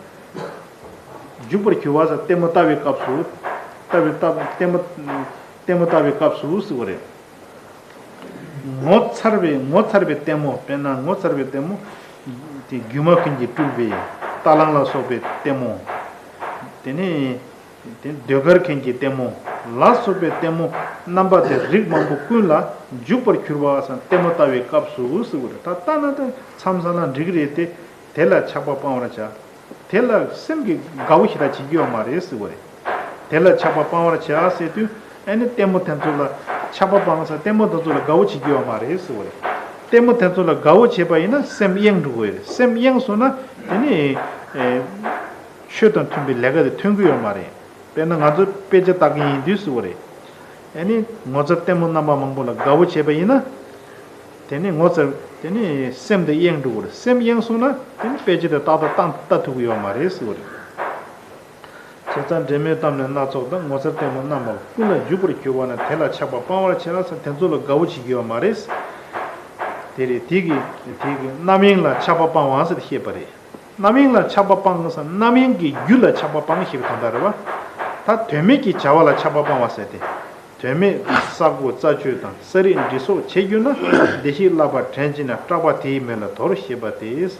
འཇུག་པར་གྱུར་པ་ཟེར། ལྟད་མོ་ལྟ་བའི་སྐབས་སུ། ལྟ་བའི་ལྟ། ལྟད་མོ། ལྟད་མོ་ལྟ་བའི་སྐབས་སུ་ཟེར་བ་རེད། ངོ་མཚར་བའི། ངོ་མཚར་བའི་ལྟད་མོ། དཔེར་ན་ངོ་མཚར་བའི་ལྟད་མོ། དེ་སྒྱུ་མ་མཁན་གྱིས་སྤྲུལ་པའི་རྟ་གླང་ལ་སོགས་པའི་ལྟད་མོ། དེ་ནས། དེ་ཟློས་གར་མཁན་གྱི་ལྟད་མོ་ལ་སོགས་པའི་ལྟད་མོ་རྣམ་པ་དེ་རིགས་མང་པོ་ཀུན་ལ་འཇུག་པར་གྱུར་པ་ཟེར། ལྟད་མོ་ལྟ་བའི་སྐབས་སུ་ཟེར་བ་རེད། ད་ལྟ་ན་ད་མཚམས་མཚམས་ལ་འགྲིག་གི་རེད་དེ། དེ་ལ་ཆགས་པ་སྤང་བར་བྱ། དེ་ལ་སེམས་ཀྱི་དགའ་བོ་ཞེ་དྲག་བྱེད་ཀྱི་ཡོད་མ་རེད་ཟེར་བ་རེད། དེ་ལ་ཆགས་པ་སྤང་བར་བྱ་ཟེར་དུས། ཨ་ནི་ལྟད་མོ་དེ་ཚོ་ལ་ཆགས་པ་སྤང་ཟེར། ལྟད་མོ་དེ་ཚོ་ལ་དགའ་བོ་བྱེད་ཀྱི་ཡོད་མ་རེད་ཟེར་བ་རེད། ལྟད་མོ་དེ་ཚོ་ལ་དགའ་བོ་བྱས་པ་ཡིན་ན་སེམས་གཡེང་འགྲོ་གི་ཡོད་རེད། སེམས་གཡེང་སོང་ན་དེ་ནི། ཨེ། ཆོས་དང་མཐུན་པའི་ལས་ཀ་དེ་ཐོན་གྱི་ཡོད་མ་རེད། དཔེར་ན་ང་ཚོ་དཔེ་ཆ་ལྟ་མཁན་ཡིན་དུས་ཟེར་བ་རེད། ཨ་ནི་ངོ་མཚར་ལྟད་མོ་རྣམ་པ་མང་པོ་ལ་དགའ་བོ་བྱས་པ་ཡིན་ན། དེ་ནི་ངོ་མཚར། དེ་ནི་སེམས་དེ་གཡེང་འགྲོ་གི་རེད། སེམས་གཡེང་སོང་ན་དེ་ནི་དཔེ་ཆ་དེ་ཏག་ཏག་ཏག་ལྟ་ཐུབ་ཀྱི་ཡོད་མ་རེད་ཟེར་བ་རེད། བྱས་ཙང་འབྲེལ་མེད་གཏམ་ནི་སྣ་ཚོགས་དང་། ངོ་མཚར་ལྟད་མོ་རྣམ་པ་ཀུན་ལ་འཇུག་པར་གྱུར་པ་ན། དེ་ལ་ཆགས་པ་སྤང་བར་བྱ་ཟེར། དེ་ཚོ་ལ་དགའ་བོ་བྱེད་ཀྱི་ཡོད་མ་རེད། དེ་རེད། དེ་གི། དེ་གི་རྣམ་གཡེང་ལ་ཆགས་པ་སྤང་བ་ཟེར་བཤད་པ་རེད། རྣམ་གཡེང་ལ་ཆགས་པ་སྤང་ཟེར། རྣམ་གཡེང་གི་རྒྱུ་ལ་ཆགས་པ་སྤང་ཞེས་པའི་དོན་དག་རེད་བ། ད་དོན་མེད་ཀྱི་བྱ་བ་ལ་ཆགས་པ་སྤང་བ་ཟེར་ཏེ། དོན་མེད་ས་རྐོ་རྩད་གཅོད་དང་། ས་རིག་འབྲི་སོགས་བྱེད་གྱུར་ན། བདེ་གཤེགས་བསླབ་པ་དྲན་བྱས་ན། སྐྲག་པ་དེའི་མོད་ལ་དོར་ཞེས་པ་སྟེ།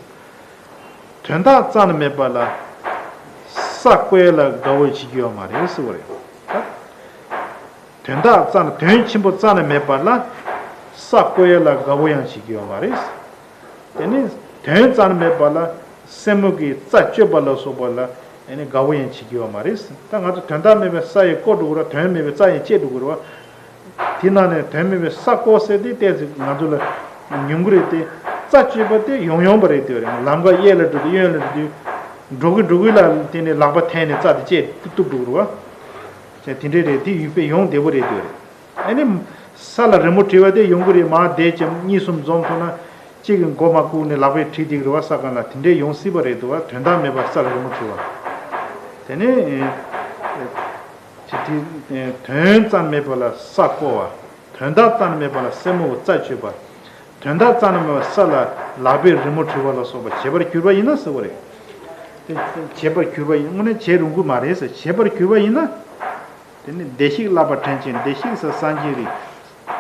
དོན་དག་རྩ་ནས་མེད་པ་ལ་ས་རྐོ་ཡ་ལ་དགའ་བོ་བྱེད་ཀྱི་ཡོད་མ་རེད་ཟེར་བ་རེད། དོན་དག་རྩ་ནས། དོན་ཆེན་པོ་རྩ་ནས་མེད་པ་ལ་ས་རྐོ་ཡ་ལ་དགའ་བོ་ཡང་བྱེད་ཀྱི་ཡོད་མ་རེད། དེ་ནི་དོན་རྩ་ནས་མེད་པ་ལ་སེན་མོ་གིས་རྩད་གཅོད་པ་ལ་སོགས་པ་ལ་ཨེ་ནི་དགའ་བོ་ཡང་བྱེད་ཀྱི་ཡོད་མ་རེད། ད་ང་ཚོ་དོན་དག་མེད་པའི་ས་ཡིས་རྐོ་འགྲོ་གི་རེད་བ། དོན་མེད་པའི་རྩད་ཡིས་བཅད་འགྲོ་གི་རེད་བ། དེ་ནང་ནས་དོན་མེད་པའི་ས་རྐོ་ཟེར་དེ་ཏོག་ཙམ་ང་ཚོ་ལ་ཉུང་གི་རེད་དེ། རྩད་གཅོད་པ་དེ་ཡོང་ཡོང་པ་རེད་དེ། ལམ་ཁ་གཡས་ལ་འགྲོ་དུས་གཡོན་ལ་འགྲོ་དུས། འགྲོ་གི་འགྲོ་གི་ལ་དེ་ནས་ལག་པ་འཐེན་ནས་རྩད་དེ་བཅད་གཏུབ་འགྲོ་གི་རེད་བ། དེ་འདྲས་རེད། དེ་ཡོང་དཔེ་ཡོང་བདེ་པོ་རེད་དེ། ཨ་ནི་ས་ལ་རི་མོ་བྲིས་པ་དེ་ཡོང་གི་རེད། མར་བསྡད་ཀྱང་གཉིས་གསུམ་འཛོམས་སོང་ན། གཅིག་གིས་མགོ་མ་བཀུག་ནས་ལག་པས་བྲིས་བསྡད་ཀྱི་རེད་བ། ས་སྒང་ལ་དེ་འདྲས་ཡོང་སྲིད་པ་རེད་འདུག་བ། དོན་དག་མེད་པར་ས་ལ་རི་མོ་བྲིས་པ། དེ་ནས་ཨེ་ཅི་དེ་དོན་ཙམ་མེད་པ་ལ་ས་རྐོ་བ། དོན་དག་ཙམ་མེད་པ་ལ་སེན་མོ་གིས་རྩད་གཅོད་པ། དོན་དག་ཙམ་མེད་པ་ས་ལ་ལག་པས་རི་མོ་བྲིས་པ་ལ་སོགས་པ་བྱེད་པར་གྱུར་པ་ཡིན་ན་ཟེར་བ་རེད། དེ་བྱེད་པར་གྱུར་པ་ཡིན། དངོས་གནས་བྱེད་རུང་གི་མ་རེད་ཟེར། བྱེད་པར་གྱུར་པ་ཡིན་ན། དེ་ནི་བདེ་གཤེགས་བསླབ་པ་དྲན་བྱས། བདེ་གཤེགས་ཟེར་སངས་རྒྱས་རེད།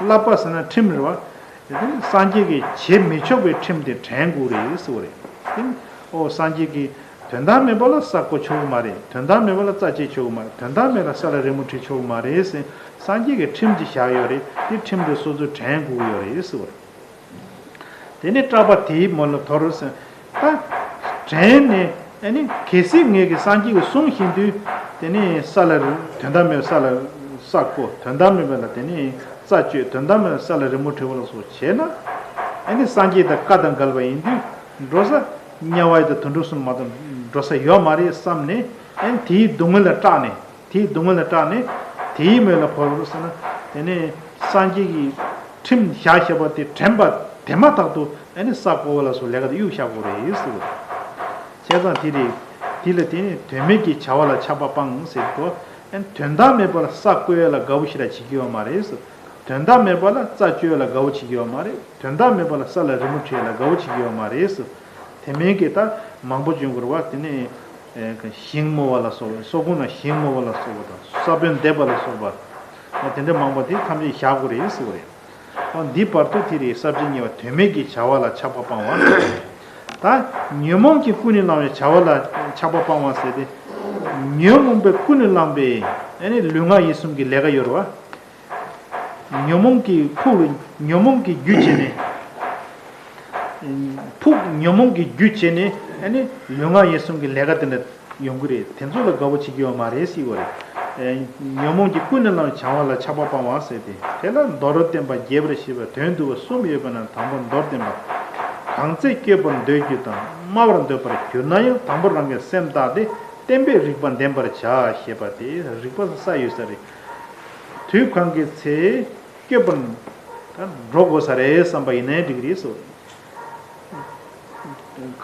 བསླབ་པ་ཟེར་ན་ཁྲིམས་རེད་བ། དེ་ནི་སངས་རྒྱས་ཀྱིས་བྱེད་མི་ཆོག་པའི་ཁྲིམས་དེ་དྲན་དགོས་རེད་ཟེར་བ་རེད། དེ་ནི་ཨོ་སངས་རྒྱས་ཀྱིས་དོན་དག་མེད་པ་ལ་ས་རྐོ་ཆོག་གི་མ་རེད། དོན་དག་མེད་པ་ལ་རྩད་གཅོད་ཆོག་གི་མ་རེད། དོན་དག་མེད་ལ་ས་ལ་རི་མོ་བྲིས་ཆོག་གི་མ་རེད་ཟེར། སངས་རྒྱས་ཀྱིས་ཁྲིམས་ཅིག་བཞག་ཡོད་རེད། དེ་ཁྲིམས་དེ་སོ་སོས་དྲན་དགོས་ཀྱི་ཡོད་རེད་ཟེར་བ་རེད། དེ་ནས་སྐྲག་པ་དེའི་མོད་ལ་དོར་ཟེར། ད་དྲན་ནས་ཨ་ནི་གལ་སྲིད་ངེད་ཀྱིས་སངས་རྒྱས་ཀྱིས་གསུངས་བཞིན་དུ་དེ་ནས་ས་ལ་རི། དོན་དག་མེད་ས་ལ་ས་རྐོ། དོན་དག་མེད་པ་ལ་དེ་ནས་རྩད་གཅོད། དོན་དག་མེད་ས་ལ་རི་མོ་བྲིས་པ་ལ་སོགས་བྱས་ན། ཨ་ནི་སངས་རྒྱས་དང་བཀའ་དང་འགལ་བ་ཡིན་དུས་འགྲོ་ས། དམྱལ་བ་ཡི་དང་དུད་འགྲོ་གསུམ་མ་གཏོགས་འགྲོ་ས་ཡོད་མ་རེད་བསམ་ནས། ཨ་ནི་དེའི་སྡུག་བསྔལ་ལ་སྐྲག་ནས། དེའི་སྡུག་བསྔལ་ལ་སྐྲག་ནས་དེའི་མོད་ལ་བོར་ཟེར་ན། དེ་ནས་སངས་རྒྱས་ཀྱིས་ཁྲིམས་བཞག་བཞག་པ་དེ་དྲན་པ་དེ་མ་ཐག་ཏུ་ཨ་ནི་ས་རྐོ་བ་ལ་སོགས་ལས་ཀ་དེ་གཡུག་བཞག་དགོས་རེད་ཟེར་བ་རེད། བྱས་ཙང་དེ་རེད། དེ་ལ་དེ་ནི་དོན་མེད་ཀྱི་བྱ་བ་ལ་ཆགས་པ་སྤང་ཟེར་གོ། ཨ་ནི་དོན་དག་མེད་པ་ལ་ས་རྐོ་ཡ་ལ་དགའ་བོ་ཞེ་དྲག་བྱེད་ཀྱི་ཡོད་མ་རེད་ཟེར། དོན་དག་མེད་པ་ལ་རྩྭ་གཅོད་ལ་དགའ་བོ་བྱེད་ཀྱི་ཡོད་མ་རེད། དོན་དག་མེད་པ་ལ་ས་ལ་རི་མོ་བྲིས་ལ་དགའ་བོ་བྱེད་ཀྱི་ཡོད་མ་རེད་ཟེར། དེ་མིན་གྱི་ད་མང་པོ་བྱུང་དགོས་རེད་བ། དེ་ནས་ཨེ་ཞིང་རྨོ་བ་ལ་སོགས་པ། སོག་ཀུན་ལ་ཞིང་རྨོ་བ་ལ་སོགས་པ་དང་། ས་བོན་འདེབས་པ་ལ་སོགས་པ། དེ་འདྲ་མང་པོ་དེ་ཐམས་ཅད་བཞག་དགོས་རེད་ཟེར་བ་རེད། འདི་བར་དུ་དེ་རེད། ས་བཅད་གཉིས་པ་དོན་མེད་ཀྱི་བྱ་བ་ལ་ཆགས་པ་སྤང་བ། ད་ཉོན་མོངས་ཀྱིས་ཀུན་ནས་བསླངས་པའི་བྱ་བ་ལ་ཆགས་པ་སྤང་བ་ཟེར་ཏེ། ཉོན་མོངས་པས་ཀུན་ནས་བསླངས་པའི་ཨ་ནི་ལུས་ངག་ཡིད་གསུམ་གྱི་ལས་ཀ་ཡོད་རེད་བ། ཉོན་མོངས་ཀྱི་ཕུགས་ཉོན་མོངས་ཀྱི་རྒྱུ་བྱས་ནས། ཕུགས་ཉོན་མོངས་ཀྱི་རྒྱུ་བྱས་ནས་ཨ་ནི་ལུས་ངག་ཡིད་གསུམ་གྱི་ལས་ཀ་དེ་འདྲ་ཡོང་གི་རེད། དེ་ཚོ་ལ་དགའ་བོ་བྱེད་ཀྱི་ཡོད་མ་རེད་ཟེར་བ་རེད། ཨེ། ཉོན་མོངས་ཀྱིས་ཀུན་ནས་བསླངས་བྱ་བ་ལ་ཆགས་པ་སྤང་བ་ཟེར་ཏེ། དེ་ལ་མདོར་བསྟན་པ་རྒྱས་པར་བཤད་པ་དོན་བསྡུ་བ་གསུམ་ཡོད་པ་ན། དང་པོ་མདོར་བསྟན་པ། གང་ཚེ་བསྐྱོད་པར་འདོད་རྒྱུ་དང་། སྨྲ་བར་འདོད་པར་གྱུར་ན་ཡང་། དང་པོར་རང་གི་སེམས་བརྟགས་ཏེ། བསྟན་པས་རིགས་པ་འདེམས་པར་བྱ། ཞེས་པ་སྟེ། རིགས་པ་ས་ཡོད་ས་རེད། དུས་གང་གི་ཚེ་བསྐྱོད་པར་འགྲོ་དགོས་ས་རེད་བསམ་པ་ཡིན་ནའི་འགྲིག་གི་རེད་ཟེར།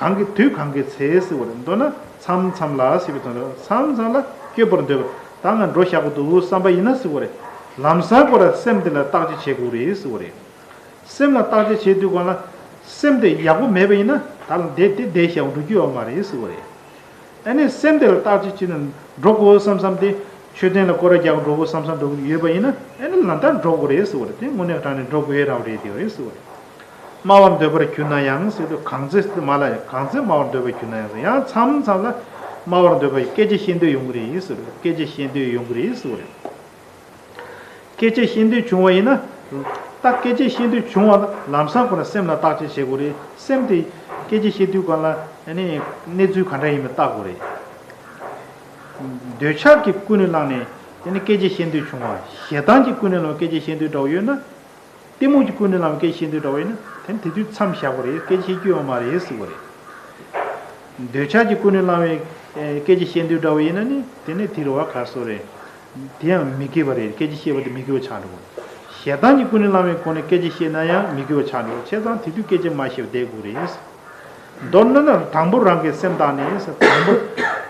གང་གི་དུས་གང་གི་ཚེ་ཟེར་བ་རེད། མདོར་ན་མཚམས་མཚམས་ལ་ཟེར་བའི་དོན་དུ། མཚམས་མཚམས་ལ་བསྐྱོད་པར་འདོད་པ། ད་ང་འགྲོ་བཞག་གི་འདུག་བསམ་པ་ཡིན་ན་ཟེར་བ་རེད། ལམ་སང་ཁོ་ར་སེམས་དེ་ལ་བརྟག་དཔྱད་བྱེད་དགོས་རེད་ཟེར་བ་རེད། སེམས་ལ་བརྟག་དཔྱད་བྱེད་དུས་སྒང་ལ་སེམས་དེ་ཡག་པོ་མེད་པ་ཡིན་ན་ད་ལ་དེ་དེ་བསྡད་བཞག་འགྲོ་རྒྱུ་ཡོད་མ་རེད་ཟེར་བ་རེད། ཨ་ནི་སེམས་དེ་ལ་བརྟག་དཔྱད་བྱས་ནས་འགྲོ་དགོས་བསམ་བསམ་དེ། མཆོད་རྟེན་ལ་སྐོར་ར་རྒྱག་འགྲོ་དགོས་བསམ་བསམ་འགྲོ་གི་ཡོད་པ་ཡིན་ན། ཨ་ནི་ལམ་སང་འགྲོ་དགོས་རེད་ཟེར་བ་རེད། དེ་དངོས་གནས་དྲང་གནས་འགྲོ་དགོས་ར་རེད། དེ་རེད་ཟེར་བ་རེད། སྨྲ་བར་འདོད་པར་གྱུར་ན་ཡང་ཟེར་དུས། གང་ཚེ་མ་ལ་ཡང་། གང་ཚེ་སྨྲ་བར་འདོད་པར་གྱུར་ན་ཡང་ཟེར། ཡང་མཚམས་མཚམས་ལ་སྨྲ་བར་འདོད་པའི་སྐད་ཆ་བཤད་འདོད་ཡོང་གི་རེད་ཟེར་བ་རེད། སྐད་ཆ་བཤད་འདོད་ཡོང་གི་རེད་ཟེར་བ་རེད། སྐད་ཆ་བཤད་འདོད་བྱུང་བ་ཡིན་ན། ད་སྐད་ཆ་བཤད་འདོད་བྱུང་བ་ལ་ལམ་སང་ཁོ་ན་སེམས་ལ་བརྟག་དཔྱད་བྱེད་དགོས་རེད། སེམས་དེ་སྐད་ཆ་བཤད་དུས་སྒང་ལ་ཨ་ནི་གནས་ཚུལ་ག་འདྲ་ཡིན་མིན་བརྟག་དགོས་རེད། འདོད་ཆགས་ཀྱིས་ཀུན་ནས་བསླངས་ནས་དེ་ནི་སྐད་ཆ་བཤད་འདོད་བྱུང་བ། ཞེ་སྡང་གིས་ཀུན་ནས་བསླངས་སྐད་ཆ་བཤད་འདོད་འདྲ་བོ་ཡོད་ན། གཏི་མུག་གིས་ཀུན་ནས་བསླངས་སྐད་ཆ་བཤད་འདོད་འདྲ་བོ་ཡིན་ན། དེ་ནི་དེ་དུས་མཚམས་བཞག་དགོས་རེད། སྐད་ཆ་བཤད་རྒྱུ་ཡོད་མ་རེད་ཟེར་བ་རེད། འདོད་ཆགས་ཀྱིས་ཀུན་ནས་བསླངས་པའི་ཨེ་སྐད་ཆ་བཤད་འདོད་འདྲ་བོ་ཡིན་ན་ནི། དེ་ནི་དེ་རེད་བ། ག་སོ་རེད། དེ་ཡང་མི་དགེ་བ་རེད། སྐད་ཆ་བཤད་པ་དེ་མི་དགེ་བ་ཆགས་འགྲོ་གི། ཞེ་སྡང་གིས་ཀུན་ནས་བསླངས་པའི་སྒོ་ནས་སྐད་ཆ་བཤད་ན་ཡང་མི་དགེ་བ་ཆགས་འགྲོ་གི། བྱས་ཙང་དེ་དུས་སྐད་ཆ་མ་བཤད་པ་བསྡད་དགོས་རེད། མདོར་ན་ན་དང་པོ་རང་གི་སེམས་བརྟགས་ནས། དང་པོ་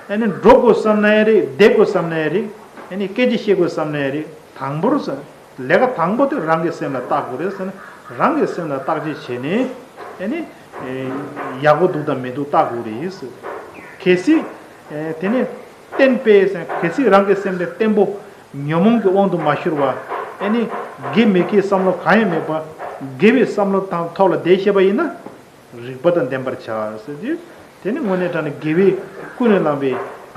ཨ་ནི་འགྲོ་དགོས་བསམ་ན་ཡང་རེད། བསྡད་དགོས་བསམ་ན་ཡང་རེད། ཨ་ནི་སྐད་ཆ་བཤད་དགོས་བསམ་ན་ཡང་རེད། དང་པོར་ཟེར། ལས་ཀ་དང་པོ་དེ་རང་གི་སེམས་ལ་བརྟག་དགོས་རེད་ཟེར་ན། རང་གི་སེམས་ལ་བརྟག་དཔྱད་བྱས་ནས་ཨ་ནི་ཨེ་ཡག་པོ་འདུག་དང་མི་འདུག་བརྟག་དགོས་རེད་ཟེར། གལ་སྲིད་ཨེ་དེ་ནས་བརྟན་པས་ཟེར། གལ་སྲིད་རང་གི་སེམས་དེ་བརྟན་པོ། ཉོན་མོངས་ཀྱི་དབང་དུ་མ་ཤོར་བ། ཨ་ནི་དགེ་མི་དགེའི་བསམ་བློ་གང་ཡང་མེད་པ། དགེ་བའི་བསམ་བློ་དང་ཐོག་ལ་བསྡད་ཤེས་པ་ཡིན་ན། རིགས་པ་དང་ལྡན་པར་བྱ་ཟེར་དུས། དེ་ནི་དངོས་གནས་དྲང་གནས་དགེ་བའི་ཀུན་ནས་བསླངས་པའི་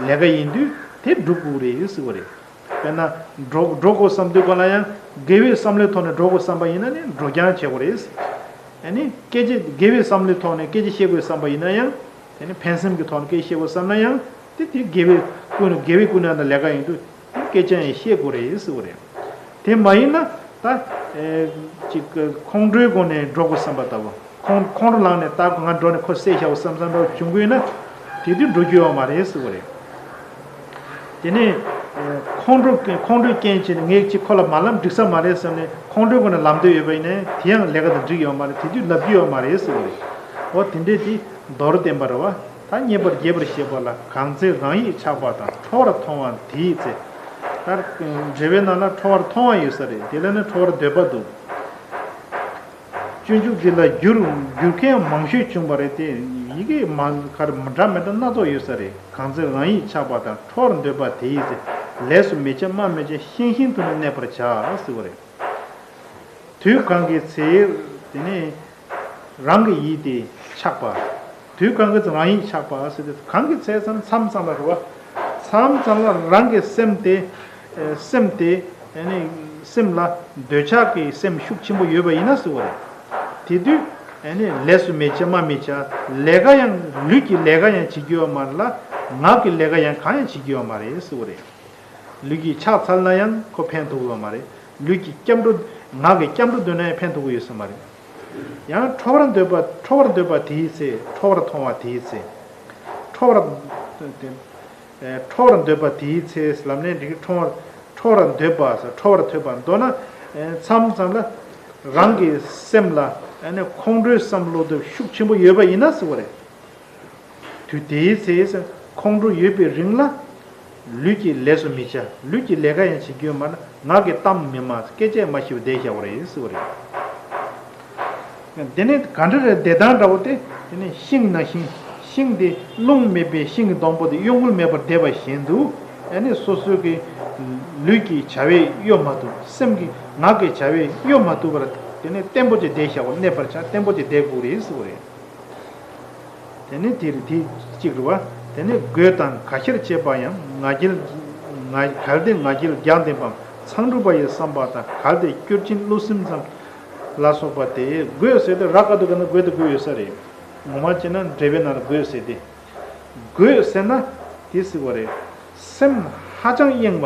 ལས་ཀ་ཡིན་དུས་དེ་སྒྲུབ་དགོས་རེད་ཟེར་བ་རེད། དཔེར་ན་འགྲོ་འགྲོ་དགོས་བསམ་དུས་སྒང་ལ་ཡང་དགེ་བའི་བསམ་བློའི་ཐོག་ནས་འགྲོ་དགོས་བསམ་པ་ཡིན་ན་ནི་འགྲོ་རྐྱང་བྱེད་དགོས་རེད། ཨ་ནི་སྐད་ཆ་དགེ་བའི་བསམ་བློའི་ཐོག་ནས་སྐད་ཆ་བཤད་དགོས་བསམ་པ་ཡིན་ན་ཡང་། དེ་ནི་ཕན་སེམས་ཀྱི་ཐོག་ནས་སྐད་ཆ་བཤད་དགོས་བསམ་ན་ཡང་། དེ་དེ་དགེ་བའི་ཀུན་དགེ་བའི་ཀུན་ནས་བསླངས་ལས་ཀ་ཡིན་དུས། སྐད་ཆ་ཡང་བཤད་དགོས་རེད་ཟེར་བ་རེད། དེ་མ་ཡིན་ན་ད་ཨེ་ཅིག་ཁོང་ཁྲོའི་སྒོ་ནས་འགྲོ་དགོས་བསམ་པ་ལྟ་བུ། ཁོང་ཁོང་ཁྲོ་ལངས་ནས་ད་ང་འགྲོ་ནས་ཁོ་བསད་བཞག་བསམ་བསམ་འདྲ་བྱུང་གི་ཡོད་ན། དེ་དུས་འགྲོ་རྒྱུ་ཡོད་མ་རེད་ཟེར་བ་རེད། དེ་ནས་ཨེ་ཁོང་ཁྲོ་ཁོང་ཁྲོའི་རྐྱེན་བྱས་ནས་ངས་ཅིག་ཁོ་ལ་མ་ལབ་འགྲིག་ས་མ་རེད་བསམ་ནས་ཁོང་ཁྲོའི་སྒོ་ནས་ལབ་འདོད་ཡོད་པ་ཡིན་ན་དེ་ཡང་ལས་ཀ་དང་འགྲིག་ཡོད་མ་རེད། དེ་དུས་ལབ་རྒྱུ་ཡོད་མ་རེད་ཟེར་བ་རེད། འོ་དེ་འདྲས་དེ་མདོར་བསྟན་པ་རེད་བ། ད་རྙེད་པར་རྒྱས་པར་བཤད་པ་ལ། གང་ཚེ་རང་ཡིད་ཆགས་པ་དང་། ཁྲོ་བར་མཐོང་བ་དེའི་ཚེ། ད་འགྲེལ་པའི་ནང་ལ་ཁྲོ་བར་མཐོང་བ་ཡོད་ས་རེད། དེ་ལ་ནི་ཁྲོ་བར་འདོད་པ་འདུག་སྤྱོད་འཇུག་འདི་ལ་འགྱུར་འགྱུར་མཁན་མང་ཤོས་བྱུང་བ་རེད་དེ། ཡི་གེ་མ་གར་འདྲ་མི་འདྲ་སྣ་ཚོགས་ཡོད་ས་རེད། གང་ཚེ་རང་ཡིད་ཆགས་པ་དང་། ཁྲོ་བར་འདོད་པ་དེའི་ཚེ། ལས་སུ་མི་བྱ་སྨྲ་མི་བྱ། ཤིང་བཞིན་དུ་ནི་གནས་པར་བྱ་ཟེར་བ་རེད། དུས་གང་གི་ཚེ་དེ་ནི་རང་གི་ཡིད་དེ་ཆགས་པ། དུས་གང་གི་ཚེ་རང་ཡིད་ཆགས་པ་ཟེར་ཏེ། གང་གི་ཚེ་ཟེར་ན་མཚམས་མཚམས་ལ་རེད་བ། མཚམས་མཚམས་ལ་རང་གི་སེམས་དེ་ཨེ་སེམས་དེ་ཨེ་ནི་སེམས་ལ་འདོད་ཆགས་ཀྱི་སེམས་ཤུགས་ཆེན་པོ་ཡོད་པ་ཡིན་ན་ཟེར་བ་རེད། དེ་དུས་ཨེ་ནི་ལས་སུ་མི་བྱ་སྨྲ་མི་བྱ། ལས་ཀ་ཡང་ལུས་ཀྱི་ལས་ཀ་ཡང་བྱེད་རྒྱུ་ཡོད་མ་རེད་ལ། ངག་གི་ལས་ཀ་ཡང་གང་ཡང་བྱེད་རྒྱུ་ཡོད་མ་རེད་ཟེར་བ་རེད། ལུས་ཀྱི་ཕྱག་འཚལ་ན་ཡང་ཁོ་ཕན་ཐོགས་ཡོད་མ་རེད། ལུས་ཀྱི་སྐྱབས་འགྲོ། ངག་གི་སྐྱབས་འགྲོ་འདོན་ན་ཡང་ཕན་ཐོགས་ཡོད་ས་མ་རེད། ཡང་ཁྲོ་བར་འདོད་པ། ཁྲོ་བར་འདོད་པ་དེའི་ཚེ། ཁྲོ་བར་མཐོང་བ་དེའི་ཚེ། ཁྲོ་བར་ཨེ་ཁྲོ་བར་འདོད་པ་དེའི་ཚེ་ལབ་ནས་འགྲིག་གི། ཁྲོ་བར་ཁྲོ་བར་འདོད་པ་ཟེར། ཁྲོ་བར་འདོད་པ། མདོར་ན་ཨེ་མཚམས་མཚམས་ལ་རང་གི་སེམས་ལ་ཨེ་ནི་ཁོང་ཁྲོའི་བསམ་བློ་དེ་ཤུགས་ཆེན་པོ་ཡོད་པ་ཡིན་ན་ཟེར་བ་རེད། དུས་དེའི་ཚེ་ཁོང་ཁྲོ་ཡོད་པའི་རིང་ལ། ལུས་ཀྱི་ལས་སུ་མི་བྱ། ལུས་ཀྱི་ལས་ཀ་ཡང་བྱེད་རྒྱུ་ཡོད་མ་རེད། ངག་གི་གཏམ་མི་སྨྲ། སྐད་ཆ་མ་བཤད་པར་བསྡད་བཞག་པ་རེད་ཟེར་བ་རེད། དེ་ནས་ག་འདྲ་རེད། བསྡད་སྟངས་འདྲ་བོ་དེ། དེ་ནས་ཤིང་ནང་བཞིན། ཤིང་དེ་རླུང་མེད་པའི་ཤིང་གི་སྡོང་པོ་དེ་གཡོ་འགུལ་མེད་པར་བསྡད་པ་བཞིན་དུ། ཨ་ནི་སོ་སོའི་གི་ལུས་ཀྱི་བྱ་བས་གཡོ་མ་ཐུབ། སེམས་ཀྱི་ངག་གི་བྱ་བས་གཡོ་མ་ཐུབ་པར། དེ་ནས་བརྟན་པོ་ཅིག་བསྡད་བཞག་པ། གནས་པར་བྱ། བརྟན་པོ་ཅིག་བསྡད་དགོས་རེད་ཟེར་བ་རེད། དེ་ནི་དེ་རེད། དེ་གཅིག་རེད་བ། དེ་ནི་རྒོད་དང་ག་ཤེར་བྱེད་པ་ཡང་། ང་རྒྱལ། ང་། གལ་ཏེ་ང་རྒྱལ་རྒྱགས་ལྡན་པའམ། མཚང་འབྲུ་བ་ཡི་བསམ་པ་དང་། གལ་ཏེ་སྐྱུར་ཅན་ཀླུ་སེམས་སམ། ལ་སོགས་པ་སྟེ། རྒོད་ཟེར་དུས་ར་དཀར་པོ་གི་ནང་རྒོད་དེ་རྒོད་ཡོད་ས་རེད། ངོ་མ་བྱས་ན་འགྲེལ་པའི་ནང་ལ་རྒོད་ཟེར་ཏེ། རྒོད་ཟེར་ན་དེ་ཟེར་བ་རེད། སེམས་ཧ་ཅང་གཡེང་བ།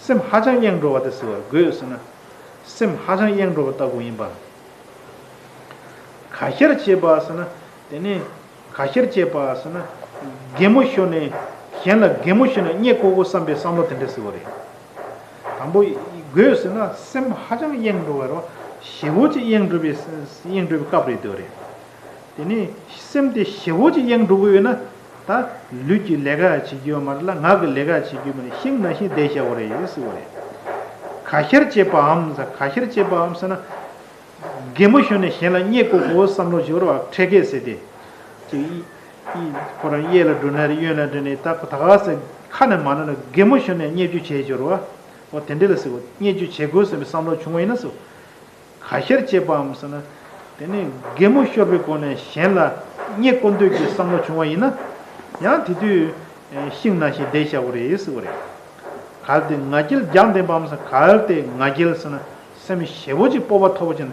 སེམས་ཧ་ཅང་གཡེང་འགྲོ་བ་དེ་ཟེར་བ་རེད། རྒོད་ཟེར་ན། སེམས་ཧ་ཅང་གཡེང་འགྲོ་བ་ལྟ་བུ་ཡིན་པ། ག་ཤེར་བྱེད་པ་ཟེར་ན། དེ་ནས་ག་ཤེར་བྱེད་པ་ཟེར་ན། གད་མོ་ཤོར་ནས། གཞན་ལ་གད་མོ་ཤོར་ནས་རྙེད་བཀོ་དགོས་བསམ་པའི་བསམ་བློ་དེ་འདྲ་ཟེར་བ་རེད། དང་པོ། རྒོད་ཟེར་ན་སེམས་ཧ་ཅང་གཡེང་འགྲོ་བ་རེད། ཞེ་བོ་ཅིག་གཡེང་འགྲོ་བའི། གཡེང་འགྲོ་བའི་སྐབས་རེད་འདུག་རེད། དེ་ནས་སེམས་དེ་ཞེ་བོ་ཅིག་གཡེང་འགྲོ་གི་ཡོད་ན། ད་ལུས་ཀྱི་ལས་ཀ་བྱེད་རྒྱུ་ཡོད་མ་རེད་ལ། ངག་གི་ལས་ཀ་བྱེད་རྒྱུ་མ་རེད། ཤིང་ནང་བཞིན་བསྡད་བཞག་པ་རེད་ཟེར་བ་རེད། ག་ཤེར་བྱེད་པའམ་ཟེར། ག་ཤེར་བྱེད་པའམ་ཟེར་ན། གད་མོ་ཤོར་ནས་གཞན་ལ་རྙེད་བཀོ་དགོས་བསམ་བློ་ཞིག་ཡོད་རེད་བ། འཕྲལ་སྐད་ཟེར་དེ། ཅིག་ཡིད། ཡིད། ཁོ་རང་གཡས་ལ་འགྲོ་ན་རེད། གཡོན་ལ་འགྲོ་ནས། ད་ཁོ་ད་ག་ཟེར་ཁ་ནས་མ་ན་ན་གད་མོ་ཤོར་ནས་རྙེད་རྒྱུ་བྱེད་ཞོར་བ། འོ་དེ་འདྲ་ལ་ཟེར་བ། རྙེད་རྒྱུ་བྱེད་དགོས་བསམ་པའི་བསམ་བློ་བྱུང་བ་ཡིན་ན་ཟེར། ག་ཤེར་བྱེད་པའམ་ཟེར་ན། དེ་ནས་གད་མོ་ཤོར་བའི་སྒོ་ནས་གཞན་ལ་རྙེད་བཀོ་འདོད་ཀྱི་བསམ་བློ་བྱུང་བ་ཡིན་ན། ཡང་དེ་དུས་ཤིང་ནང་བཞིན་བསྡད་བཞག་པ་རེད་ཟེར་བ་རེད། གལ་ཏེ་ང་རྒྱལ་རྒྱགས་ལྡན་པའམ་ཟེར། གལ་ཏེ་ང་རྒྱལ་ཟེར་ན། སེམས་ཞེ་བོ་ཅིག་སྤོབས་པ་མཐོ་པོ་ཅན།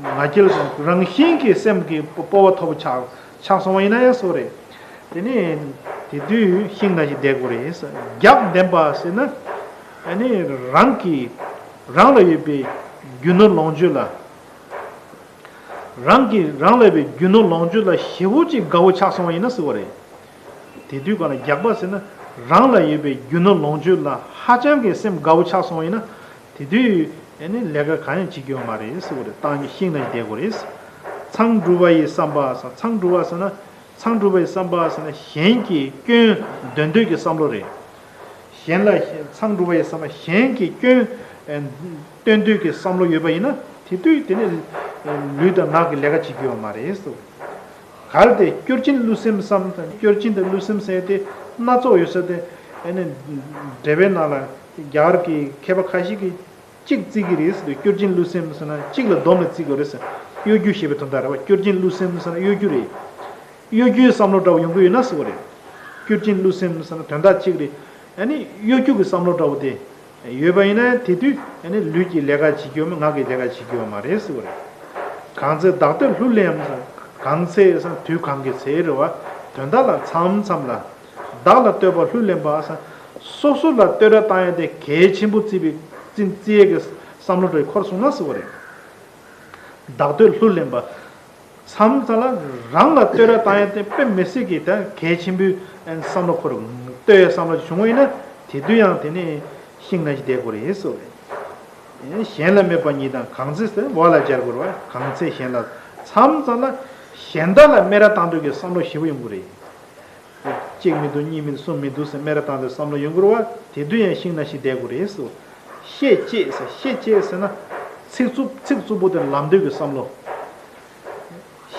ང་རྒྱལ་ཟེར་ན་རང་བཞིན་གྱིས་སེམས་ཀྱི་སྤོབས་པ་མཐོ་པོ་ཆགས་ཆགས་སོང་བ་ཡིན་ན་ཡང་ཟེར་བ་རེད། དེ་ནས་དེ་དུས་ཤིང་ནང་བཞིན་བསྡད་དགོས་རེད་ཟེར། རྒྱགས་ལྡན་པ་ཟེར་ན། ཨ་ནི་རང་གི། རང་ལ་ཡོད་པའི་རྒྱུ་ནོར་ལོངས་སྤྱོད་ལ། རང་གི། རང་ལ་ཡོད་པའི་རྒྱུ་ནོར་ལོངས་སྤྱོད་ལ་ཞེ་བོ་ཅིག་དགའ་བོ་ཆགས་སོང་བ་ཡིན་ན་ཟེར་བ་རེད། དེ་དུས་ག་ལ་རྒྱགས་པ་ཟེར་ན། རང་ལ་ཡོད་པའི་རྒྱུ་ནོར་ལོངས་སྤྱོད་ལ་ཧ་ཅང་གི་སེམས་དགའ་བོ་ཆགས་སོང་བ་ཡིན་ན། དེ་དུས་ཨ་ནི་ལས་ཀ་གང་ཡང་བྱེད་རྒྱུ་ཡོད་མ་རེད་ཟེར་བ་རེད། ཏང་ཤིང་ནང་བསྡད་དགོས་རེད། མཚང་འབྲུ་བ་ཡི་བསམ་པ་ཟེར། མཚང་འབྲུ་བ་ཟེར་ན། མཚང་འབྲུ་བ་ཡི་བསམ་པ་ཟེར་ན། གཞན་གྱི་སྐྱོན་འདོན་འདོད་ཀྱི་བསམ་བློ་རེད། གཞན་ལ། མཚང་འབྲུ་བ་ཡི་བསམ་པ། གཞན་གྱི་སྐྱོན་སྟོན་འདོད་ཀྱི་བསམ་བློ་ཡོད་པ་ཡིན་ན། དེ་དུས་དེ་ནི་ལུས་དང་ངག་གི་ལས་ཀ་བྱེད་རྒྱུ་ཡོད་མ་རེད་ཟེར། གལ་ཏེ་སྐྱུར་ཅན་ཀླུ་སེམས་སམ། སྐྱུར་ཅན་དང་ཀླུ་སེམས་ཟེར་དེ་སྣ་ཚོགས་ཡོད་ས་དེ། ཨ་ནི་འགྲེལ་པའི་ནང་ལ་རྒྱ་གར་གྱི་མཁས་པ་ཁ་ཤས་ཀྱིས་གཅིག་བརྩི་གི་རེད་ཟེར། སྐྱུར་ཅན་ཀླུ་སེམས་ཟེར་ན་གཅིག་ལ་བསྡོམས་ནས་བརྩི་དགོས་རེད་ཟེར། གཡོ་སྒྱུ་ཞེས་པའི་དོན་དག་རེད་བ། སྐྱུར་ཅན་ཀླུ་སེམས་ཟེར་ན་གཡོ་སྒྱུ་རེད། གཡོ་སྒྱུའི་བསམ་བློ་འདྲ་བོ་ཡོང་གི་ཡོད་ན་ཟེར་བ་རེད། སྐྱུར་ཅན་ཀླུ་སེམས་ཟེར་ན་དོན་དག་གཅིག་རེད། ཨ་ནི་གཡོ་སྒྱུ་གི་བསམ་བློ་འདྲ་བོ་དེ་ཡོད་པ་ཡིན་ན། དེ་དུས་ཨ་ནི་ལུས་ཀྱི་ལས་ཀ་བྱེད་རྒྱུ་ཡོད་མ། ངག་གི་ལས་ཀ་བྱེད་རྒྱུ་ཡོད་མ་རེད་ཟེར་བ་རེད། གང་ཚེ་བདག་བསྟོད་ལྷུར་ལེན་པ། གང་ཚེ་ཟེར་ན་དུས་གང་གི་ཚེ་རེད་བ། དོན་དག་ལ་མཚམས་མཚམས་ལ། བདག་ལ་བསྟོད་པ་ལྷུར་ལེན་པ་ཟེར། སོ་སོ་ལ་བསྟོད་ར་བཏང་ཡ་དེ་གལ་ཆེན་པོ་བརྩི་བའི་བརྩི་བརྩི་ཡས་ཀྱི་བསམ་བློ་འདྲ་བོ་འཁོར་སོང་ན་ཟེར་བ་རེད། བདག་བསྟོད་ལྷུར་ལེན་པ། མཚམས་མཚམས་ལ་རང་ལ་བསྟོད་ར་བཏང་ཡ་དེ་དཔེ་མི་སྲིད་ཀྱི་ད་གལ་ཆེན་པོའི་བསམ་བློ་འཁོར། བསྟོད་ཡ་བསམ་བློ་བྱུང་བ་ཡིན་ན། དེ་དུས་ཡང་དེ་ནི་ཤིང་ནང་བཞིན་བསྡད་དགོས་རེད་ཟེར་བ་རེད། གཞན་ལ་སྨོད་པ་ཉིད་དང་། གང་ཚེ་ཟེར་བ་ལ་སྦྱར་དགོས་རེད་བ། གང་ཚེ་གཞན་ལ། མཚམས་མཚམས་ལ་གཞན་དག་ལ་སྨད་ར་བཏང་འདོད་ཀྱི་བསམ་བློ་ཞེ་པོ་ཡོང་གི་རེད། གཅིག་མི་འདུག་གཉིས་མི་འདུག་གསུམ་མི་འདུག་ཟེར་སྨད་ར་བཏང་འདོད་བསམ་བློ་ཡོང་གི་རེད་བ། དེ་དུས་ཡང་ཤིང་ནང་བཞིན་བསྡད་དགོས་རེད་ཟེར། ཤེད་བཅད་ཟེར། ཤེད་བཅད་ཟེར་ན་ཚིག་རྩུབ་ཚིག་རྩུབ་པོ་དེ་ལབ་འདོད་ཀྱི་བསམ་བློ།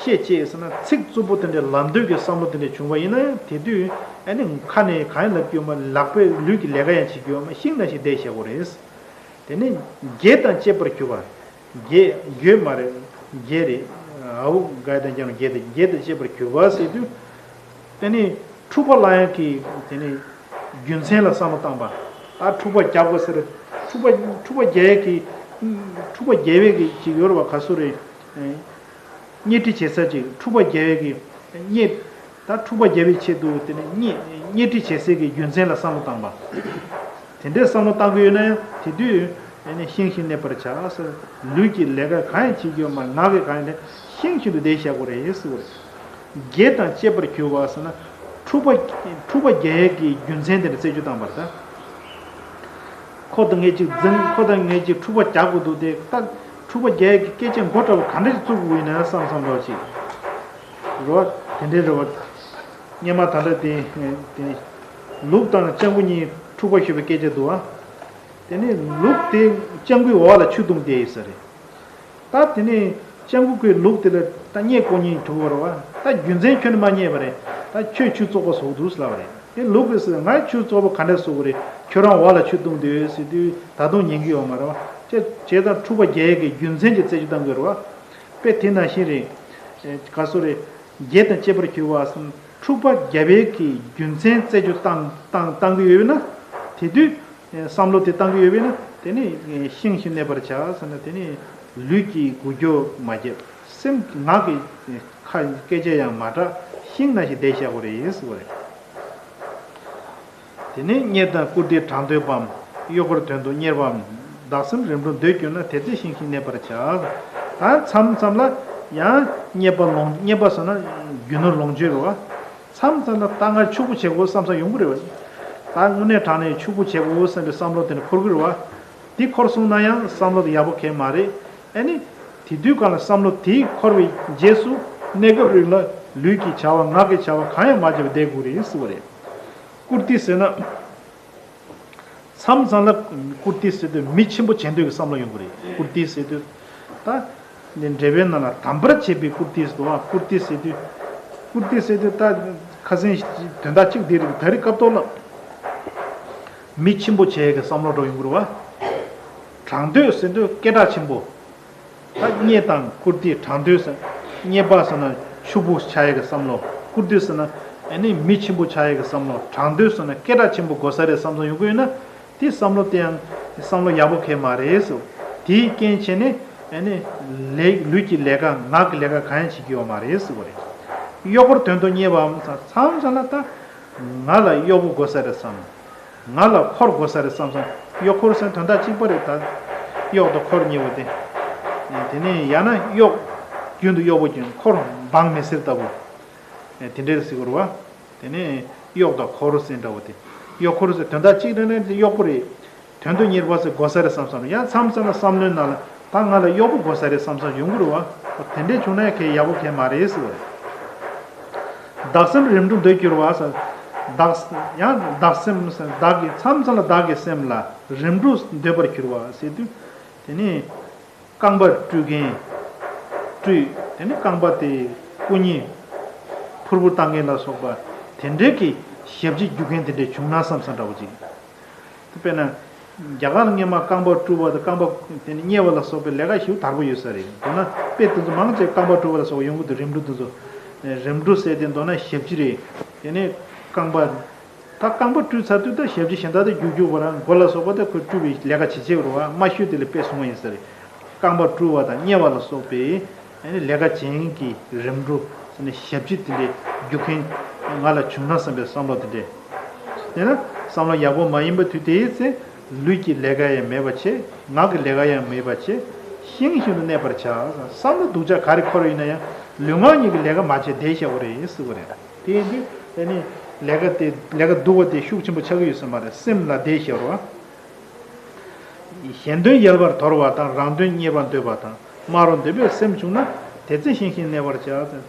ཤེད་བཅད་ཟེར་ན་ཚིག་རྩུབ་པོ་དེ་འདྲའི་ལབ་འདོད་ཀྱི་བསམ་བློ་དེ་འདྲ་བྱུང་བ་ཡིན་ན། དེ་དུས་ཨ་ནི་ཁ་ནས་གང་ཡང་ལབ་རྒྱུ་ཡོད་མ་རེད། ལག་པས་ལུས་ཀྱི་ལས་ཀ་ཡང་བྱེད་རྒྱུ་ཡོད་མ་རེད། ཤིང་ནང་བཞིན་བསྡད་བཞག་དགོས་རེད། དེ་ནས་བགེགས་དང་བཅས་པར་གྱུར་པ། བགེགས། བགེགས་མ་རེད། བགེགས་རེད། ཨའུ་ག་དང་རྒྱབ་ན་བགེགས་དང་། བགེགས་དང་བཅས་པར་གྱུར་པ་ཟེར་དུས། དེ་ནས་འཁྲུག་པ་སློང་ཡག་གི་དེ་ནས་རྒྱུ་མཚན་ལ་བསམ་བློ་བཏང་པ། ད་འཁྲུག་པ་རྒྱག་དགོས་ཟེར། འཁྲུག་པ་འཁྲུག་པ་རྒྱག་ཡག་གི། འཁྲུག་པ་རྒྱག་ཡག་གི་ཅིག་ཡོད་རེད་བ། ག་ཚོད་རེད། གཉེར་སྒྲིག་བྱེད་ས་ཅིག། འཁྲུག་པ་རྒྱག་ཡག་གི་གཉེར། ད་འཁྲུག་པ་རྒྱག་པའི་ཆེད་དུ་དེ་ནས་གཉེར་གཉེར་སྒྲིག་བྱེད་སའི་གི་རྒྱུ་མཚན་ལ་བསམ་བློ་བཏང་པ། དེ་འདྲའི་བསམ་བློ་བཏང་གི་ཡོད་ན་ཡང་དེ་དུས་ཨ་ནི་ཤིང་བཞིན་གནས་པར་བྱ་ཟེར། ལུས་ཀྱི་ལས་ཀ་གང་ཡང་བྱེད་ཀྱི་ཡོད་མ་རེད། ངག་གི་གང་ཡང་ལས། ཤིང་བཞིན་དུ་བསྡད་བཞག་དགོས་རེད་ཟེར་བ་རེད། བགེགས་དང་བཅས་པར་གྱུར་པ་ཟེར་ན། འཁྲུག་པ་འཁྲུག་པ་རྒྱག་ཡག་གི་རྒྱུ་མཚན་དེ་འདྲ་རྩད་གཅོད་བཏང་པ་རེད་ད། ཁོ་དང་ངེད་ཅིག་འཛིང་། ཁོ་དང་ངེད་ཅིག་འཁྲུག་པ་རྒྱག་དགོས་འདུག་སྟེ། ད་འཁྲུག་པ་རྒྱག་ཡག་གི་སྐད་ཆ་མགོ་འདྲ་བོ་ག་འདྲ་ཞིག་བཙུགས་དགོས་ཡིན་ན་བསམ་བསམ་འདྲ་བོ་ཅིག་རེད་བ། དེ་འདྲའི་རེད་བ། སྔོན་མ་ད་ལྟ་དེ་དེ་ ལུག་དང་སྤྱང་ཀི་གཉིས་འཁྲུག་པ་ཤོར་བའི་སྐད་ཆ་འདུག་ཨ། དེ་ནས་ལུག་དེ་སྤྱང་ཀིའི་འོག་ལ་ཆུ་བཏུངས་བསྡད་ཡོད་ས་རེད། ད་དེ་ནས་སྤྱང་ཀི་ཁོའི་ལུག་དེ་ལ་ད་བརྙས་བཀོལ་སྙིང་འདོད་པ་རེད་བ། ད་རྒྱུ་མཚན་ཁྱོན་ནས་མ་རྙེད་པ་རེད། ད་ཁྱོད་ཆུ་བཙོག་པ་བཟོ་གི་འདུག་ཟེར་ལབ་པ་རེད། དེ་ལུག་གིས་ཟེར། ང་ཆུ་བཙོག་པ་ག་འདྲ་བཟོ་གི་རེད། ཁྱོད་རང་འོག་ལ་ཆུ་བཏུངས་བསྡད་ཡོད་ཟེར་དུས་ད་དུང་ཉན་གི་ཡོད་མ་རེད་བ། བྱས་ཙང་འཁྲུག་པ་རྒྱག་ཡས་ཀྱི་རྒྱུ་མཚན་གྱི་རྩད་གཅོད་བཏང་གི་ཡོད་རེད་བ། དཔེ་དེ་ནང་བཞིན་རེད། ཨེ། ག་སོ་རེད། བརྒྱད་དང་བཅས་པར་གྱུར་པ་གསུམ། འཁྲུག་པ་བརྒྱབ་པའི་གི་རྒྱུ་མཚན་རྩད་གཅོད་བཏང་བཏང་བཏང་གི་ཡོད་ན། དེ་དུས་ཨེ་བསམ་བློ་དེ་བཏང་གི་ཡོད་པས་ན། དེ་ནི་ཨེ་ཤིང་བཞིན་གནས་པར་བྱ་ཟེར་ན། དེ་ནི་ལུས་ཀྱིས་འགུལ་སྐྱོད་མ་བརྒྱབ། སེམས་ངག་གི་ཨེ་ཁ་སྐད་ཆ་ཡང་མ་གྲགས། ཤིང་ནང་བཞིན་བསྡད་བཞག་དགོས་རེད་ཟེར་བ་རེད། དེ་ནས་གཉེར་དང་བཀུར་སྟིའི་གྲངས་འདོད་པའམ། གཡོག་འཁོར་དོན་དུ་གཉེར་བའམ། བདག་སེམས་རིམ་གྲོ་འདོད་གྱུར་ན། དེ་ཚེ་ཤིང་བཞིན་གནས་པར་བྱ། ད་མཚམས་མཚམས་ལ་ཡང་གཉེར་པ་ལོངས། གཉེར་པ་ཟེར་ན་རྒྱུ་ནོར་ལོངས་སྤྱོད་རེད་བ། མཚམས་མཚམས་ལ་ད་ང་ཕྱུག་པོ་བྱེད་དགོས་བསམ་བསམ་ཡོང་གི་རེད་བ། ད་དངོས་གནས་དྲང་གནས་ཕྱུག་པོ་བྱེད་དགོས་བསམ་པའི་བསམ་བློ་དེ་ནི་འཁོར་གི་རེད་བ། དེ་འཁོར་སོང་ན་ཡང་བསམ་བློ་དེ་ཡག་པོ་གང་ཡང་མ་རེད། ཨ་ནི་དེ་དུས་གང་ལ་བསམ་བློ་དེ་འཁོར་བའི་རྗེས་སུ་གནས་སྐབས་རིང་ལ་ལུས་ཀྱི་བྱ་བ་ངག་གི་བྱ་བ་གང་ཡང་མ་བྱས་པར་བསྡད་དགོས་རེད་ཟེར་བ་རེད། བཀུར་སྟི་ཟེར་ན། མཚམས་མཚམས་ལ་བཀུར་སྟི་ཟེར་དུས་མི་ཆེན་པོ་བྱེད་འདོད་ཀྱི་བསམ་བློ་ཡོང་གི་རེད། བཀུར་སྟི་ཟེར་དུས་ད་འདི་འགྲེལ་པའི་ནང་ལ་དམ་པར་བྱེད་པའི་བཀུར་སྟི་ཟེར་དུས། བཀུར་སྟི་ཟེར་དུས། བཀུར་སྟི་ཟེར་དུས་ད་ཁ་སང་དོན་དག་གཅིག་འདི་རེད། ད་རེས་སྐབས་ཐོག་ལ་མི་ཆེན་པོ་བྱེད་ཀྱི་བསམ་བློ་འགྲོ་ཡོང་གི་རེད་བ། གྲངས་འདོད་ཟེར་དུས་སྐད་གྲགས་ཆེན་པོ། ད་གཉེར་དང་བཀུར་སྟི། གྲངས་འདོད་ཟེར། གཉེར་པ་ཟེར་ན་ཕྱུག་པོ་ཆགས་ཡས་ཀྱི་བསམ་བློ། བཀུར་སྟི་ཟེར་ན་ཨ་ནི་མི་ཆེན་པོ་ཆགས་ཡས་ཀྱི་བསམ་བློ། གྲངས་འདོད་ཟེར་ན་སྐད་གྲགས་ཆེན་པོ་དགོས་ས་རེད་བསམ་བསམ་ཡོང་གི་ཡོད་ན། དེ་བསམ་བློ་དེ་ཡང་བསམ་བློ་ཡག་པོ་གང་ཡང་མ་རེད་ཟེར། དེའི་རྐྱེན་བྱས་ནས་ཨ་ནི་ལས། ལུས་ཀྱི་ལས་ཀ་ངག་གི་ལས་ཀ་གང་ཡང་བྱེད་ཀྱི་ཡོད་མ་རེད་ཟེར་བ་རེད། གཡོག་འཁོར་དོན་དུ་གཉེར་བའམ། མཚམས་མཚམས་ལ་ད་ང་ལ་གཡོག་པོ་དགོས་ས་རེད་བསམ། ང་ལ་འཁོར་དགོས་ས་རེད་བསམ་བསམ། གཡོག་འཁོར་ཟེར་དོན་དག་གཅིག་པ་རེད་ད། གཡོག་དང་འཁོར་གཉིས་པོ་དེ། དེ་ནས་ཡང་ན་གཡོག་རྒྱུན་དུ་གཡོག་པོ་རྒྱུན། འཁོར་འབངས་མི་སེར་ལྟ་བུ། དེ་འདྲའི་ཟེར་དགོས་རེད་བ། དེ་ནས་གཡོག་དང་འཁོར་ཟེར་འདྲ་བོ་དེ། གཡོག་འཁོར་ཟེར་དོན་དག་གཅིག་རེད་ན་དེ་གཡོག་པོ་རེད། དོན་དུ་གཉེར་བ་ཟེར་དགོས་ས་རེད་བསམ་བསམ། ཡང་མཚམས་མཚམས་ལ་བསམ་བློའི་ནང་ལ་ད་ང་ལ་གཡོག་པོ་དགོས་ས་རེད་བསམ་བསམ་ཡོང་གི་རེད་བ། དེ་འདྲས་བྱུང་ན་ཡང་གལ་ཡག་པོ་གང་ཡང་མ་རེད་ཟེར་བ་རེད། བདག་སེམས་རིམ་གྲོ་འདོད་གྱུར་པ་ཟེར། བདག་ཡང་བདག་སེམས་ཟེར། བདག་གི་མཚམས་མཚམས་ལ་བདག་གི་སེམས་ལ་རིམ་གྲོ་འདོད་པར་གྱུར་པ་ཟེར་དུས། དེ་ནི་རྐང་པ་བཀྲུ་མཁན་བཀྲུས། དེ་ནི་རྐང་པ་དེ་སྐུ་མཉེ་ཕུར་བུ་བཏང་མཁན་ལ་སོགས་པ་དེ་འདྲའི་གི་ཞབས་ཕྱི་རྒྱུག་མཁན་དེ་འདྲས་བྱུང་ན་བསམ་བསམ་འདྲ་བོ་ཅིག། དཔེར་ན། རྒྱ་གར་ལ་སྔོན་མ་རྐང་པ་བཀྲུ་བ་དང་རྐང་པ་དེ་ནི་མཉེ་བ་ལ་སོགས་པའི་ལས་ཀ་ཞེ་པོ་དར་པོ་ཡོད་ས་རེད། མདོར་ན་དཔེ་དེ་ཚོ་མང་ཆེ་རྐང་པ་བཀྲུ་བ་ལ་སོགས་པ་ཡོང་གི་འདུག། རིམ་གྲོ་དེ་ཚོ། རིམ་གྲོ་ཟེར་དེ་མདོར་ན་ཞབས་ཕྱི་རེད། དེ་ནས་རྐང་པ། ད་རྐང་པ་བཀྲུས་ཚར་དུས་ད་ཞབས་ཕྱི་གཞན་དག་དེ་རྒྱུག་རྒྱུག་པ་རང་མགོ་ལ་སོགས་པ་དེ་ཁོས་བཀྲུ་བའི་ལས་ཀ་བྱེད་བྱེད་པ་རེད་བ། མ་ཤོད་དེ་ལས་དཔེ་གསུང་བ་ཡིན་ས་རེད། རྐང་པ་བཀྲུ་བ་དང་མཉེ་བ་ལ་སོགས་པའི། ཨ་ནི་ལས་ཀ་བྱེད་མཁན་གྱི་རིམ་གྲོ་ཟེར་ནས་ཞབས་ཕྱི་དེ་འདྲའི་རྒྱུག་མཁན་ང་ལ་བྱུང་ན་བསམ་པའི་བསམ་བློ་དེ་འདྲས། དེས་ན་བསམ་བློ་ཡག་པོ་མ་ཡིན་པ་དུས་དེའི་ཚེ་ལུས་ཀྱི་ལས་ཀ་ཡང་མེད་པ་བྱེད། ངག་གི་ལས་ཀ་ཡང་མེད་པ་བྱེད། ཤིང་བཞིན་དུ་གནས་པར་བྱ། བསམ་བློ་སྡུག་ཅག་ག་རེ་འཁོར་ཡིན་ན་ཡང་ལུས་ངག་གཉིས་ཀྱི་ལས་ཀ་མ་བྱས་བསྡད་བཞག་པ་རེད་ཟེར་བ་རེད། དེ་ཡིན་དུས་ཨ་ནི་ལས་ཀ་དེ་ལས་ཀ་སྡུག་པ་དེ་ཤུགས་ཆེན་པོ་ཆགས་ཀྱི་ཡོད་ས་མ་རེད། སེམས་ལ་བསྡད་བཞག་པ་རེད་བ། གཞན་དོན་ཡལ་བར་དོར་བ་དང་། རང་དོན་གཉེར་བར་འདོད་པ་དང་། སྨྲ་བར་འདོད་པའི་སེམས་བྱུང་ན། དེ་ཚེ་ཤིང་བཞིན་གནས་པར་བྱ།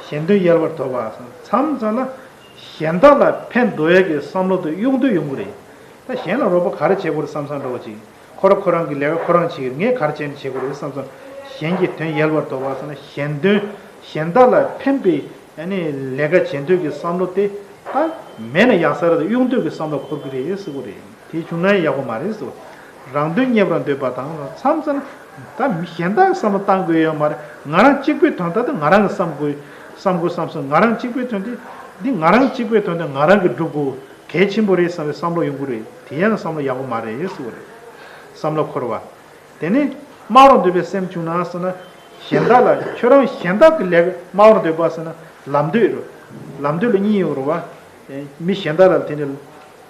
གཞན་དོན་ཡལ་བར་དོར་བ། མཚམས་མཚམས་ལ་གཞན་དག་ལ་ཕན་འདོགས་ཡས་ཀྱི་བསམ་བློ་དེ་གཡུག་འདོད་ཡོང་གི་རེད། ད་གཞན་ལ་རོགས་པ་ག་རེ་བྱེད་དགོས་རེད་བསམ་བསམ་འདྲ་བོ་ཅིག། ཁོ་རང་ཁོ་རང་གི་ལས་ཀ་ཁོ་རང་བྱེད་ཀྱི་རེད། ངས་ག་རེ་བྱས་ནས་བྱེད་དགོས་རེད་བསམ་བསམ། གཞན་གྱི་དོན་ཡལ་བར་དོར་བ་ཟེར་ན་གཞན་དོན། གཞན་དག་ལ་ཕན་པའི། ཨ་ནི་ལས་ཀ་བྱེད་འདོད་ཀྱི་བསམ་བློ་དེ་ད་མེད་ན་ཡག་ས་རེད། གཡུག་འདོད་ཀྱི་བསམ་བློ་འཁོར་གྱི་རེད་ཟེར་གྱི་རེད། དེ་བྱུང་ན་ཡག་པོ་མ་རེད་ཟེར། རང་དོན་གཉེར་བར་འདོད་པ་དང་། མཚམས་མཚམས་ད་མི་གཞན་དག་གི་བསམ་བློ་བཏང་དགོས་ཡོད་མ་རེད། ང་རང་གཅིག་པུའི་དོན་དག་དེ་ང་རང་གིས་བསམ་དགོས། བསམ་དགོས་བསམ་སོང་། ང་རང་གཅིག་པུའི་དོན་དེ། འདི་ང་རང་གཅིག་པུའི་དོན་དེ་ང་རང་གིས་སྒྲུབ་དགོས། གལ་ཆེན་པོ་རེད་བསམ་པའི་བསམ་བློ་ཡོང་གི་རེད། དེ་ཡང་བསམ་བློ་ཡག་པོ་མ་རེད་ཟེར་གྱི་རེད། བསམ་བློ་འཁོར་བ། དེ་ནས་སྨྲ་བར་འདོད་པའི་སེམས་བྱུང་ན་ཟེར་ན། གཞན་དག་ལ་ཁྱོད་རང་གཞན་དག་གི་ལས་ཀ་སྨྲ་བར་འདོད་པ་ཟེར་ན་ལམ་འདོད་རེད། ལམ་འདོད་ལ་གཉིས་ཡོད་རེད་བ། མི་གཞན་དག་ལ་དེ་འདྲ།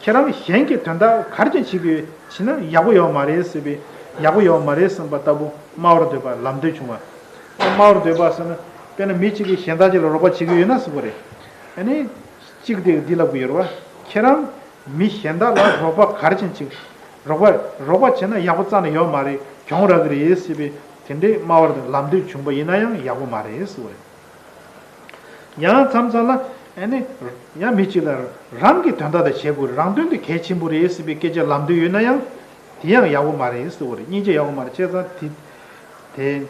ཁྱེད་རང་གཞན་གྱི་དོན་དག་ག་རེ་བྱས་བྱེད་དགོས་བྱས་ན་ཡག་པོ་ཡོད་མ་རེད་ཟེར་བའི། ཡག་པོ་ཡོད་མ་རེད་བསམ་པ་ལྟ་བུ་སྨྲ་བར་འདོད་པ་ལམ་འདོད་བྱུང་བ། སྨྲ་བར་འདོད་པ་ཟེར་ན་དཔེར་ན་མི་གཅིག་གིས་གཞན་དག་ཅིག་ལ་རོགས་པ་བྱེད་ཀྱི་ཡོད་ན་ཟེར་བ་རེད། ཨ་ནི། གཅིག་དེ་འདི་ལབ་ཀྱི་ཡོད་རེད་བ། ཁྱེད་རང་མི་གཞན་དག་ལ་རོགས་པ་ག་རེ་བྱས་ནས་བྱེད། རོགས་པ་རོགས་པ་བྱས་ན་ཡག་པོ་རྩ་ནས་ཡོད་མ་རེད། གྱོང་རག་གི་རེད་ཟེར་བའི་དེ་འདྲའི་སྨྲ་བར་ལམ་འདོད་བྱུང་བ་ཡིན་ན་ཡང་ཡག་པོ་མ་རེད་ཟེར་བ་རེད། ཡང་མཚམས་མཚམས་ལ་ ཨ་ནི། ཡང་མི་གཅིག་ལ་རང་གི་དོན་དག་དེ་བྱེད་དགོས་རེད། རང་དོན་དེ་གལ་ཆེན་པོ་རེད་ཟེར་བའི་སྐད་ཆ་ལབ་འདོད་ཡོད་ན་ཡང་། དེ་ཡང་ཡག་པོ་མ་རེད་ཟེར་བ་རེད། སྙིང་རྗེ་ཡག་པོ་མ་རེད། བྱས་ཙང་དེ། དེ།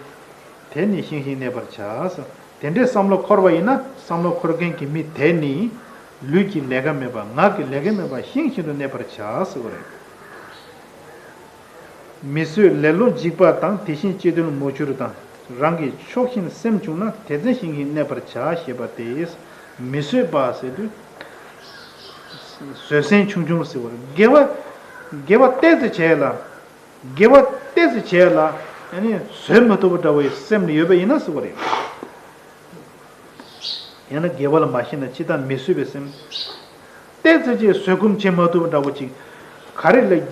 དེ་ནི་ཤིང་བཞིན་གནས་པར་བྱ་ཟེར། དེ་འདྲའི་བསམ་བློ་འཁོར་བ་ཡིན་ན། བསམ་བློ་འཁོར་མཁན་གྱི་མི་དེ་ནི། ལུས་ཀྱི་ལས་ཀ་མེད་པ། ངག་གི་ལས་ཀ་མེད་པ། ཤིང་བཞིན་དུ་གནས་པར་བྱ་ཟེར་བ་རེད། མི་བཟོད་ལེ་ལོ་འཇིགས་པ་དང་། དེ་བཞིན་སྤྱི་བརྟོལ་མུ་ཅོར་དང་། རང་གི་ཕྱོགས་ཞེན་སེམས་བྱུང་ན། དེ་ཚེ་ཤིང་བཞིན་གནས་པར་བྱ། ཞེས་པ་སྟེ། མི་བཟོད་པ་ཟེར་དུས། བཟོད་སེམས་ཆུང་ཆུང་ཟེར་བ་རེད། དགེ་བ། དགེ་བ་ཏོག་ཙམ་བྱས་ལ། དགེ་བ་ཏོག་ཙམ་བྱས་ལ། ཨ་ནི་བཟོད་མ་ཐུབ་པ་འདྲ་བོའི་སེམས་ལ་ཡོད་པ་ཡིན་ན་ཟེར་བ་རེད། ཡང་ན་དགེ་བ་ལ་མ་ཞེན་ན། སྤྱིར་བཏང་མི་བཟོད་པའི་སེམས། ཏོག་ཙམ་ཅིག་བཟོད་སྒོམ་བྱེད་མ་ཐུབ་པ་འདྲ་བོ་ཅིག་ག་རེ་ལ།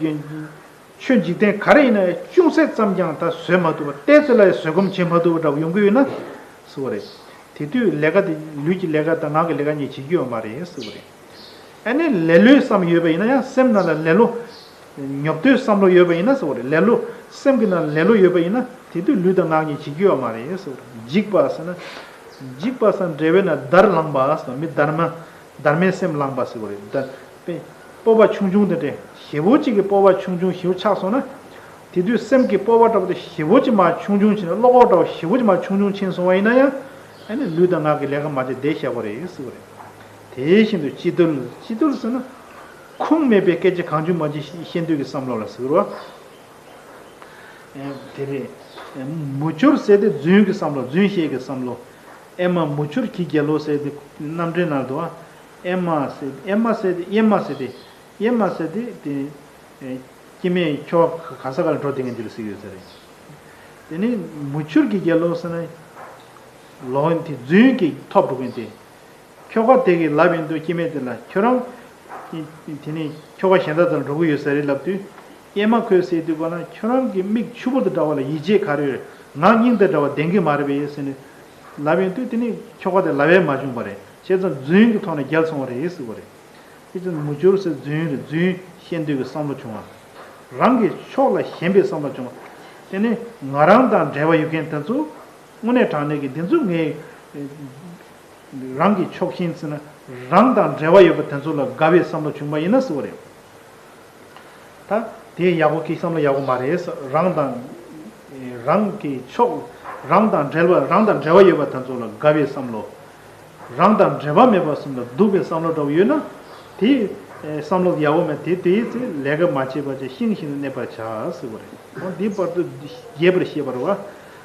ཆོས་འཇིག་རྟེན་ག་རེ་ཡིན་ན་ཅུང་ཟད་ཙམ་ཀྱང་ད་བཟོད་མ་ཐུབ་པ། ཏོག་ཙམ་ལ་ཡང་བཟོད་སྒོམ་བྱེད་མ་ཐུབ་པ་འདྲ་བོ་ཡོང་གི་ཡོད་ན་ཟེར་བ་རེད། དེ་དུས་ལས་ཀ་དེ། ལུས་ཀྱི་ལས་ཀ་དང་ངག་གི་ལས་ཀ་གཉིས་བྱེད་རྒྱུ་ཡོད་མ་རེད་ཟེར་བ་རེད། ཨ་ནི་ལེ་ལོའི་བསམ་ཡོད་པ་ཡིན་ན་ཡང་། སེམས་ནང་ལ་ལེ་ལོ། ཉོབ་ཏོའི་བསམ་བློ་ཡོད་པ་ཡིན་ན་ཟེར་བ་རེད། ལེ་ལོ། སེམས་ཀྱི་ནང་ལ་ལེ་ལོ་ཡོད་པ་ཡིན་ན། དེ་དུས་ལུས་དང་ངག་གཉིས་བྱེད་རྒྱུ་ཡོད་མ་རེད་ཟེར་བ་རེད། འཇིགས་པ་ཟེར་ན། འཇིགས་པ་ཟེར་འགྲེལ་བས་ན་འདར་ལངས་པ་ཟེར། མི་འདར་མ། འདར་མའི་སེམས་ལངས་པ་ཟེར་བ་རེད། ད་དཔེ། སྤོབས་པ་ཆུང་ཆུང་དེ་འདྲ། ཞེ་པོ་ཅིག་གི་སྤོབས་པ་ཆུང་ཆུང་ཞེ་པོ་ཆགས་སོང་ན། དེ་དུས་སེམས་ཀྱི་སྤོབས་པ་འདྲ་པོ་དེ་ཞེ་པོ་ཅིག་མར་ཆུང་ཆུང་ཕྱིན་ན། བློ་ཁོག་འདྲ་པོ་ཞེ་པོ་ཅིག་མར་ཆུང་ཆུང་ཕྱིན་སོང་བ་ཡིན་ན་ཡང་། ཨ་ནི་ལུས་དང་ངག་གི་ལས་ཀ་མ་བྱས་བསྡད་བཞག་པ་རེད་ཟེར་བ་རེད། དེ་བཞིན་དུ་སྤྱི་བརྟོལ། སྤྱི་བརྟོལ་ཟེར་ན། ཁུངས་མེད་པའི་སྐད་ཆ་གང་བྱུང་མང་བྱུང་བཤད་འདོད་ཀྱི་བསམ་བློ་ལ་ཟེར་བ། ཨེ། དེ་རེད། ཨེ། མུ་ཅོར་ཟེར་དེ་རྫུན་གྱི་བསམ་བློ། རྫུན་བཤད་ཀྱི་བསམ་བློ། ཨེ་མ་མུ་ཅོར་གྱི་རྒྱལ་པོ་ཟེར་དེ་རྣམ་འགྲེལ་ནང་དུ། ཨེ་མ་ཟེར། ཨེ་མ་ཟེར་དེ། ཨེ་མ་ཟེར་དེ། ཨེ་མ་ཟེར་དེ་དེ། ཨེ། སྐྱེ་མེད་ཁྱོ་ག་ག་ས་ག་ལ་འགྲོ་བསྡད་མཁན་དེ་ལ་ཟེར་གྱི་ཡོད་ས་རེད། དེ་ནི་མུ་ཅོར་གྱི་རྒྱལ་པོ་ཟེར་ན། ལོག་དེ་རྫུན་གྱི་ཐོབ་འགྲོ་མཁན་དེ། ཁྱོ་ག་དེ་གིས་ལབ་ཡིན་དུས། སྐྱེ་མེད་དེ་ལ། ཁྱོད་རང་དེ་ནི་ཁྱོ་ག་གཞན་དག་དང་འགྲོ་གི་ཡོད་ས་རེད་ལབ་དུས། ཨེ་མ་ཁོས་ཟེར་དུས་གོ་ན། ཁྱོད་རང་གི་མིག་ཆུ་བུར་དང་འདྲ་བ་ལ་ཡིད་ཆེས་ག་རེ་ཡོད། ངག་སྙིང་དང་འདྲ་བ་ལྡན་གྱི་མ་རེད་པས་ཟེར་ནས་ལབ་ཡིན་དུས། དེ་ནི་ཁྱོ་ག་དེ་ལབ་ཡས་མ་བྱུང་བ་རེད། བྱས་ཙང་རྫུན་གྱི་ཐོག་ནས་རྒྱལ་སོང་བ་རེད་ཟེར་བ་རེད། དེ་ཙམ་མུ་ཅོར་ཟེར་རྫུན་རེད། རྫུན་བཤད་འདོད་ཀྱི་བསམ་བློ་བྱུང་བ། རང་གི་ཕྱོགས་ལ་ཞེན་པའི་བསམ་བློ་བྱུང་བ། དེ་ནི་ང་རང་དང་འབྲེལ་བ་ཡོད་མཁན་དེ་ཚོ། དངོས་གནས་དྲང་གནས་ཀྱི་འདི་ཚོ་ངའི་རང་གི་ཕྱོགས་ཞེན་ཟེར་ན། རང་དང་འབྲེལ་བ་ཡོད་པ་དེ་ཚོ་ལ་དགའ་བའི་བསམ་བློ་བྱུང་བ་ཡིན་ན་ཟེར་བ་རེད། ད་དེ་ཡག་པོ་གི་བསམ་བློ་ཡག་པོ་མ་རེད་ཟེར། རང་དང་། རང་གི་ཕྱོགས། རང་དང་འབྲེལ་བ། རང་དང་འབྲེལ་བ་ཡོད་པ་དེ་ཚོ་ལ་དགའ་བའི་བསམ་བློ། རང་དང་འབྲེལ་བ་མེད་པ་གསུམ་ལ་སྡུག་པའི་བསམ་བློ་འདྲ་བོ་ཡོད་ན། དེ་བསམ་བློ་ཡག་པོ་མེད། དེ་དེའི་ཚེ་ལས་ཀ་མ་བྱེད་པ་བྱས། ཤིང་བཞིན་དུ་གནས་པར་བྱ་ཟེར་བ་རེད། འོ་འདིའི་བར་དུ་རྒྱས་པར་བཤད་པ་རེད་བ།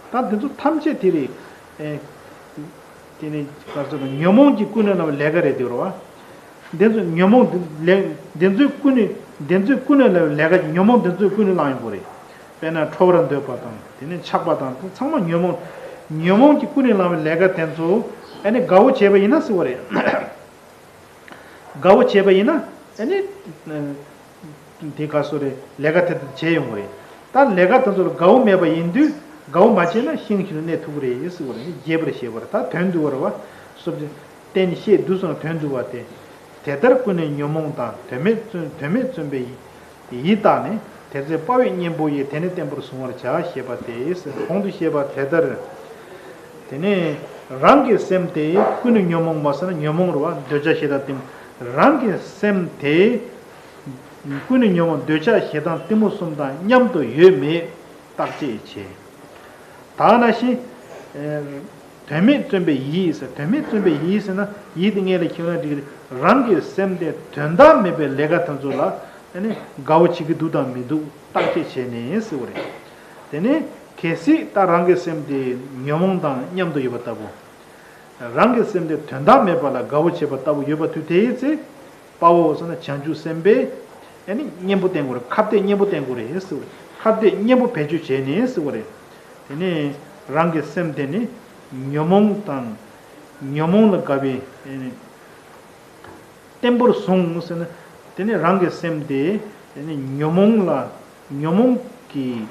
ད་འདི་ཚོ་ཐམས་ཅད་དེ་རེད། དེ་ནི་ག་ཚོད་ན། ཉོན་མོངས་ཀྱིས་ཀུན་ནས་བསླངས་པའི་ལས་ཀ་རེད་དེ་རེད་བ། འདི་ཚོ་ཉོན་མོངས་འདི་ལས། འདི་ཚོས་ཀུན་ནས། འདི་ཚོས་ཀུན་ནས་བསླངས་པའི་ལས་ཀ་ཉོན་མོངས་འདི་ཚོས་ཀུན་ནས་བསླངས་ཡོང་གི་རེད། དཔེར་ན་འཕྲོག་པར་འདོད་པ་དང་། དེ་ནས་ཆགས་པ་དང་། དེ་ཚང་མ་ཉོན་མོངས། ཉོན་མོངས་ཀྱིས་ཀུན་ནས་བསླངས་པའི་ལས་ཀ་དེ་ཚོ་ཨ་ནི་དགའ་བོ་བྱས་པ་ཡིན་ན་ཟེར་བ་རེད། དགའ་བོ་བྱས་པ་ཡིན་ན་ཨ་ནི། དེ་ག་སོ་རེད། ལས་ཀ་དེ་དག་བྱས་ཡོང་གི་རེད། ད་ལས་ཀ་དེ་ཚོ་ལ་དགའ་བོ་མེད་པ་ཡིན་དུས། དགའ་བོ་མ་བྱས་ན་ཤིང་བཞིན་དུ་གནས་ཐུབ་ཀྱི་རེད་ཟེར་བ་རེད། རྒྱས་པར་བཤད་པ་རེད། ད་དོན་བསྡུ་བ་རེད་བ། སོ་བརྟེན་བཤད་བསྡུས་སོང་། དོན་བསྡུ་བ་སྟེ། དེ་ལྟར་ཀུན་ནས་ཉོན་མོངས་དང་། དོན་མེད་བརྩོན། དོན་མེད་བརྩོན་པའི་ཡིད་བརྟགས་ནས། དེ་ཚེ་དཔའ་བོས་གཉེན་པོ་ཡི། དེ་ནི་བརྟན་པོར་བཟུང་བར་བྱ། ཞེས་པ་སྟེ། གོང་དུ་བཤད་པ་དེ་ལྟར། དེ་ནས་རང་གི་སེམས་དེ་ཀུན་ནས་ཉོན་མོངས་པ་ཟེར་ན་ཉོན་མོངས་རེད་བ། འདོད་ཆགས་ཞེ་སྡང་གཏི་མུག་རང་གི་སེམས་དེ་ཀུན་ནས་ཉོན་མོངས། འདོད་ཆགས་ཞེ་སྡང་གཏི་མུག་གསུམ་དང་མཉམ་དུ་ཡོད་མེད་བརྟག་དཔྱད་བྱེད། ད་ནང་བཞིན། ཨེ། དོན་མེད་བརྩོན་པའི་ཡིད་ཟེར། དོན་མེད་བརྩོན་པའི་ཡིད་ཟེར་ན། ཡིད་དེ་སྔོན་ལ་ཁྱེར་ན་འགྲིག་གི་རེད། རང་གི་སེམས་དེ་དོན་དག་མེད་པའི་ལས་ཀ་དེ་ཚོ་ལ་ཨ་ནི་དགའ་བོ་བྱེད་ཀྱི་འདུག་དང་མི་འདུག་བརྟག་དཔྱད་བྱས་ནས་ཟེར་བ་རེད། དེ་ནས་གལ་སྲིད་ད་རང་གི་སེམས་དེ་ཉོན་མོངས་དང་མཉམ་དུ་ཡོད་པ་ལྟ་བུ། རང་གི་སེམས་དེ་དོན་དག་མེད་པ་ལ་དགའ་བོ་བྱེད་པ་ལྟ་བུ་ཡོད་པ་དུས། དེའི་ཚེ་དཔའ་བོ་ཟེར་ན་བྱང་ཆུབ་སེམས་དཔས་ཨ་ནི་གཉེན་པོ་བསྟེན་དགོས་རེད། ཁ་གཏད་གཉེན་པོ་བསྟེན་དགོས་རེད་ཟེར་བ་རེད། ཁ་གཏད་གཉེན་པོ་བེད་སྤྱོད་བྱས་ནས་ཟེར་བ་རེད། དེ་ནས་རང་གི་སེམས་དེ་ནི་ཉོན་མོངས་དང་། ཉོན་མོངས་ལ་དགའ་བའི་ཨ་ནི་བརྟན་པོར་བཟུང་ཟེར་ན། དེ་ནི་རང་གི་སེམས་དེ་ཨ་ནི་ཉོན་མོངས་ལ། ཉོན་མོངས་ཀྱི་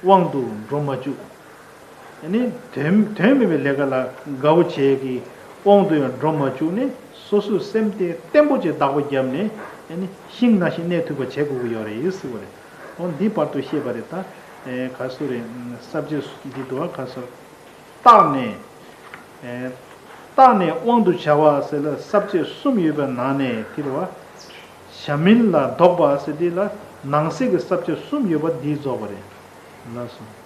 དབང་དུ་འགྲོ་མ་བཅུག་ཨ་ནི་དོན། དོན་མེད་པའི་ལས་ཀ་ལ་དགའ་བོ་བྱེད་ཀྱི་དབང་དུ་ཡང་འགྲོ་མ་བཅུག་ནས། སོ་སོའི་སེམས་དེ་བརྟན་པོ་ཅིག་བདག་པོ་བརྒྱབ་ནས། ཨ་ནི་ཤིང་ནང་བཞིན་གནས་ཐུབ་པ་བྱེད་དགོས་ཀྱི་ཡོད་རེད་ཟེར་བ་རེད། འོ་འདི་བར་དུ་བཤད་པ་རེད། ད་ཨེ་ག་སུ་རེད། ས་བཅད་འདི་དུ་བ་ག་སུ་བརྟགས་ནས། ཨེ། བརྟགས་ནས་དབང་དུ་བྱ་བ་ཟེར་ལ་ས་བཅད་གསུམ་ཡོད་པའི་ནང་ནས་དེ་རེད་བ། བྱ་མིན་ལ་ལྡོག་པ་ཟེར་དེ་ལ་ནང་གསེས་ཀྱི་ས་བཅད་གསུམ་ཡོད་པ་འདིས་རྫོགས་པ་རེད། ལགས་སོ།